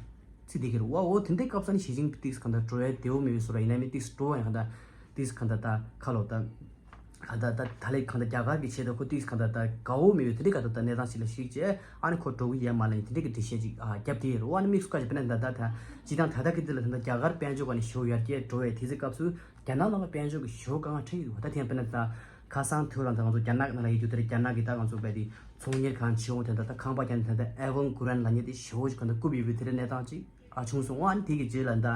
བརྩིས་བསྡད་ཀྱི་རེད། འོ་འོ་དེ་འདྲའི་སྐབས་སུ་ནི་ཞི་ཅིན་ཕིང་ཏིག་གང་ལྟར་འགྲོ་ཡ་བདེ་བོ་མེད་པའི་བཟོ་འདྲ་ཡིན་ན་མིན་ཏིག་འགྲོ་བ་ཡང་གང་ལྟར་ཏིག་གང་ལྟར་ད་ཁ་ལོ་ད། གང་ལྟར་ད་ད་ལས་གང་ལྟར་རྒྱ་གར་གྱི་ཆེད་དུ་ཁོ་ཏིག་གང་ལྟར་ད་དགའ་བོ་མེད་པའི་དེ་འདྲའི་གང་ལྟར་ད་གནས་སྟངས་ཤིག་ལ་གཞིགས་བྱས་ཨ་ནི་ཁོ་འགྲོ་གི་ཡོད་མ་རེད་དེ་འདྲའི་གི་འགྲེལ་བཤད་ཅིག་ཨ་བརྒྱབ་བསྡད་ཡོད་རེད། འོ་ཨ་ནི་དམིགས་སུ་བཀར་བྱས་དཔེར་ན་ད་ལྟ་ད་སྤྱིར་བཏང་ད་ལྟ་གི་དུས་ལ་ད་ལྟ་རྒྱ་གར་དཔལ་འབྱོར་སྒང་ནས་ཞེ་པོ་ཡར་རྒྱས་འགྲོ་བའི་དུས་ཚོད་སྐབས་སུ་རྒྱ་ནག་ནང་ལ་དཔལ་འབྱོར་གྱི་ཞེ་པོ་དཀའ་ངལ་འཕྲད་ཀྱི་འདུག་ད་དེ་ཡང་དཔེར་ན་ད་ཁ་སང་དུས་ལ་ད་ང་ཚོ་རྒྱ་ནག་ནང་ལ་ཡོད་རྒྱུ་དེ་རེད། རྒྱ་ནག་གི་ད་ང་ཚོ་བས་དེ་ཚོང་གཉེར་ཁང་ཆེ་བོ་དེ་འདྲ་ད་ཁང་པ་རྒྱག་ནས་ད་ལྟ་ཨེ་ཝན་གུ་རན་ལབ་མཁན་དེ་ཞེ་པོ་ཞིག་གང་ལྟར་བཀུག་ཡོད་པའི་དེ་འདྲའི་གནས་སྟངས་ཅིག་ཨ་བྱུང་སོང་། ཨ་ནི་དེ་གི་རྗེས་ལ་ད་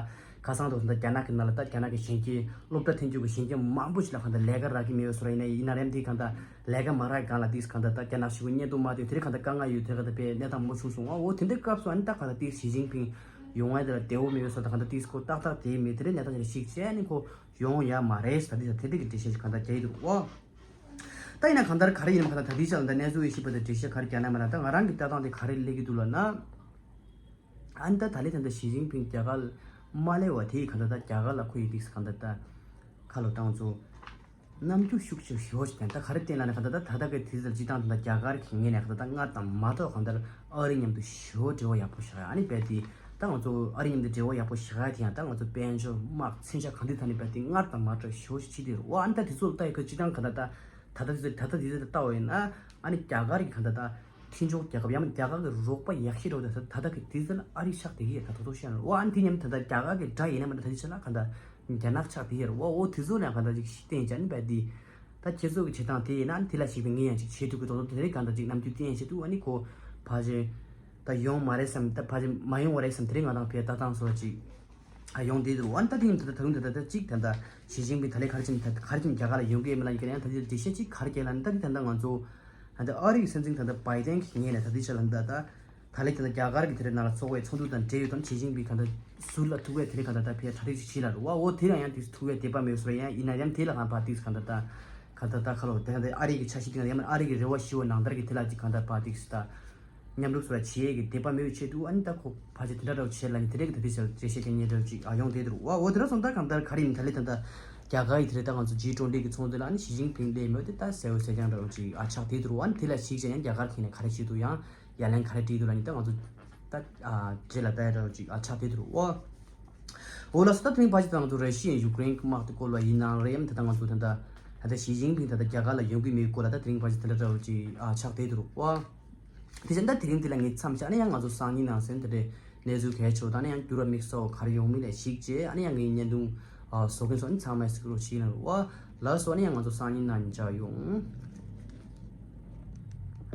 ཁ་སང་དུ་ད་རྒྱ་ནག་གི་ནང་ལ་ད་རྒྱ་ནག་གི་གཞོན་སྐྱེས་སློབ་གྲྭ་ཐོན་རྒྱུ་གི་གཞོན་སྐྱེས་མང་པོ་ཞིག་ལ་གང་ལྟར་ལས་ཀ་རག་གི་མེད་པའི་བཟོ་འདྲ་ཡིན་ན་ཡིན་ན་རེད། དེ་གང་ལྟར་ལས་ཀ་མ་རག་གང་ལ་ཏིག་གང་ལྟར་ད་རྒྱ་ནག་གཞུང་གི་བརྙན་ཐུང་མ་དེ་དེ་རིང་གང་ལྟར་དཀའ་ངལ་ཡོད་དེ་གང་ལྟར་དཔེ་གནས་སྟངས་མང་པོ་བྱུང་སོང་། ཨ་འོ་དེ་འདྲའི་སྐབས་སུ་ཨ་ནི་ད་གང་ལྟར་ཏིག་ཞི་ཅིན་ཕིང་ཡོང་བ་དེ་ལ་བདེ་བོ་མེད་པའི་བཟོ་ད་གང་ལྟར་ཏིག་ཁོ་ཏག་ཏག་དེ་མེད་དེ་རིང་གནས་སྟངས་ཅིག་ལ་གཞིགས་བྱས་ཨ་ནི་ཁོ་ཡོང་ཡ་མ་རེད་ད་དེ་དེ་འདྲའི་གི་འགྲེལ་བཤད་ཅིག་གང་ལྟར་རྒྱག་གི་འདུག་ཨོ། ད་ཡིན་ན་གང་ལྟར་ག་རེ་ཡིན་ནམ་གང་ལྟར་ད་ལྟའི་ཆ་ལ་ད་གནས་ཚུལ་ཡེ་ཤེས་པ་དང་འགྲེལ་བཤད་ག་རེ་རྒྱག་ན་མ་ལ་ད་ང་རང་གི་ལྟ་སྟངས་དེ་ག་རེ་སླེབས་ཀྱི་འདུག་ལབ་ན། ཨ་ནི་ད་ད་ལྟའི་ད་ལྟ་ཞི་ཅིན་ཕིང་རྒྱ་གར་མ་སླེབས་བ་དེ་གང་ལྟར་ད་རྒྱ་གར་ལ་ཁོ་ཡི་ཏིག་གང་ལྟར་ད་ཁ་ལོ་བཏང་ཚོ་རྣམ་འགྱུར་ཤུགས་ཆེ་ཞེ་པོ་ཞིག་བསྟན། ད་ག་རེ་བསྟན་ལབ་ན་གང་ལྟར་ད་ད་ལྟ་གི་དུས་ཚོད་ལ་སྤྱིར་བཏང་ད་ལྟ་རྒྱ་གར་གྱི་ངོས་ནས་གང་ལྟར་ད་སྔར་དང་མ་གཏོགས་གང་ལྟར་ཨ་རི་མཉམ་དུ་ཞེ་པོ་འབྲེལ་བ་ཡག་པོ་བཞག་ཡ། ཨ་ནི་རྦད་དེ་ད་ང་ཚོ་ཨ་རི་མཉམ་དུ་འབྲེལ་བ་ཡག་པོ་བཞག་ཡ་དེ་ཡང་ད་ང་ཚོ་དཔལ་འབྱོར་དམག་མཚོན་ཆ་གང་ཐད་ཐད་ནས་རྦད་དེ་སྔར་དང་མ་འདྲ་ཞེ་པོ་ཞིག་ཕྱིན་ཏེ་རེད། ཨ་ནི་ད་དེ་ཚོ་ལ་ལྟ་ཡི་ག་སྤྱིར་བཏང་གང་ལྟར་ད་ད་ལྟ་དེ་ཚོ་ད་ལྟ་དེ་ཚོ་ལ་ལྟ་བ་ཡིན་ན་ཨ་ནི་རྒྱ་གར་གྱི་གང་ལྟར་ད་མཐུན་ཕྱོགས་རྒྱལ་ཁབ་ཡང་མིན་རྒྱ་གར་གྱི་རོགས་པ་ཡག་ཤོས་རེད་ད་ད་ལྟ་གི་དུས་ཚོད་ལ་ཨ་རི་ཆགས་བསྡད་ཀྱི་ཡོད་ད་ད་དོ་ཤེས་ན་རེད། ཨ་ནི་དེ་མཉམ་ད་ལྟ་རྒྱ་གར་གྱི་དགྲ་ཡིན་ན་མིན་ན་ད་དེ་ཆ་ལ་གང་ལྟར་རྒྱ་ནག་ཆགས་བསྡད་ཀྱི་ཡོད་རེད། ཨོ་དེ་ཚོ་ལ་གང་ལྟར་ཅིག་ཤིག་བསྟན་བྱས་ཨ་ནི་རྦད་དེ། ད་ཁྱེད་ཚོ་གི་བྱེད་སྟངས་དེ་ཡིན་ན་དེ་ལ་གཞིགས་པའི་ངས་ཡང་ཅིག་བྱེད་ཐུབ་ཀྱི་འདུག་དེ་རིང་གང་ལྟར་ཅིག་རྣམ་འགྱུར་བསྟན་བྱེད་དུས་ཨ་ནི་ཁོ་ཕལ་ཆེར་ད་ཡོང་མ་རེད་བསམ། ད་ཕལ་ཆེར་མ་ཡོང་བ་རེད་བསམ། དེ་རིང་ང་དང་ཕའི་ལྟ་སྟངས་སོགས་ཅིག་ཨ་ཡོང་བསྡད་འདུག་ཨ་ནི་ད་དེ་ཡིན་ད་ད་ད་རུང་ད་ད་ད་ཅིག་ད་ད་ཞི་ཅིན་ཕིང་ད་ལས་ག་རེ་བྱས་ནས་ད་ག་རེ་བྱས་ནས་རྒྱ་གར་ལ་ཡོང་གི་ཡོད་མེད་ལ་ཡིན་གྱི་ཡང་ད་དེ་འགྲེལ་བཤད་ཅིག་ག་རེ་བྱས་ལ་ནི་ད་དེ་ད་ད་ང་ཚོ་ད་ཨ་རི་གི་སྲིད་འཛིན་ད་ད་བྷའི་ཏན་གྱི་ངོས་ནས་ད་དེ་ཆ་ལ་ད་ད། ད་ལས་དེ་ལ་རྒྱ་གར་གྱི་དེ་རིང་ནང་ལ་ཚོགས་པའི་ཚོགས་འདུ་དང་འབྲེལ་ཡོད་དམ་ཞི་ཅིན་ཕིང་གང་ལྟར་ཟུར་ལ་ཐུག་པའི་དེ་རིང་གང་ལྟར་ད་ཕེ་གྲ་སྒྲིག་ཞིག་བྱེད་ལ་རུ་བ་འོ་དེ་ལ་ཡང་དེ་ཐུག་པའི་དད་པ་མེད་སོ་ཡང་ཡིན་ན་ཡང་དེ་ལ་གང་ཕར་ཏིག་གང་ལྟར་ད་གང་ལྟར་ད་ཁ་ལོ་དེ་གང་ལྟར་ཨ་རི་གི་ཆ་ཤས་དེ་གང་ལྟར་ཡང་ཨ་རི་གི་རེ་བ་ཞུ་བ་ནང་ལྟར་གྱི་དེ་ལ་ཅིག་གང་ལྟར་ཕར་ཏིག་ད་མཉམ་རུབ་སོ་ཡ་བྱེད་ཡས་ཀྱི་དད་པ་མེད་པའི་ཆེད་དུ་ཨ་ནི་ད་ཁོ་ཕར་ཆེ་དེ་འདྲ་འདྲ་བོ་བྱེད་ལ་ནི་དེ་རིང་གི་ད་དེ་ཆ་འགྲེལ་བཤད་ཀྱི་ཉེ་འདྲ་བོ་ཅིག་ཨ་ཡོང་བསྡད་འདུག་བ་འོ་དེ་འདྲ་སོང་ད་གང་ལྟར་ག་རེ་ཡིན་ད་ལས་ད་ལྟ་རྒྱ་གར་ཡི་དེ་རིང་ད་ང་ཚོ་ཇི་ཊུ་ཝེན་ཊི་གི་ཚོགས་འདུ་ལ་ཨ་ནི་ཞི་ཅིན་ཕིང་སླེབས་མེད་དེ་ད་གསལ་བོ་གསལ་རྐྱང་འདྲ་བོ་ཅིག་ཨ་ཆགས་བསྡད་འདུག་བ་ཨ་ནི་དེ་ལ་གཞིགས་བྱས་ཡང་རྒྱ་གར་གྱི་ནས་ག་རེ་བྱེད་འདུག་ཡང་། ཡ་ལན་ག་རེ་སྤྲད་འདུག་ལབ་ནི་ད་ང་ཚོ་ད་ཨ་རྗེས་ལ་ལྟ་ཡ་འདྲ་བོ་ཅིག་ཨ་ཆགས་བསྡད་འདུག་ཨོ། འོ་ལགས་སོ། ད་དེ་རིང་ཕལ་ཆེར་ད་ང་ཚོ་ར་ཤི་ཡའི་ཡུ་ཀེ་རེན་གྱི་དམག་དེ་སྐོར་ལ་ཡིན་ནའང་རེད་ཡམ་ད་ལྟ་ང་ཚོ་ད་ལྟ་ད་ལྟ་ཞི་ཅིན་ཕིང་ད་ལྟ་རྒྱ་གར་ལ་ཡོང་གི་མེད་སྐོར་ལ་ད་དེ་རིང་ཕལ་ཆེར་དེ་འདྲ་འདྲ་བོ་ཅིག་ཨ་ཆགས་བསྡད་འདུག་ཨོ། དེ་བཞིན་ད་དེ་རིང་འདི་ལ་ངས་མཚམས་བཞག་ན་ཡང་ང་ཚོ་སང་ཉིན་ནང་ཚན་དེ་འདྲའི་གནས་ཚུལ་གལ་ཆེ་བ་དང་ན་ཡང་འགྱུར་བ་དམིགས་བསལ་བ་ག་རེ་ཡོང་མིན་ལ་གཞིགས་རྗེས་ཨ་ནི་ཡང་ངའི་བརྙན་ཐུང་ཨ་བཟོ་མཁན་ཚོ་ནི་ཚང་མས་གཟིགས་རོགས་བྱེད་ན་རུ་ཨོ། ལགས་སོ། ཨ་ནི་ཡང་ང་ཚོ་སང་ཉིན་ནང་མཇལ་ཡོང་།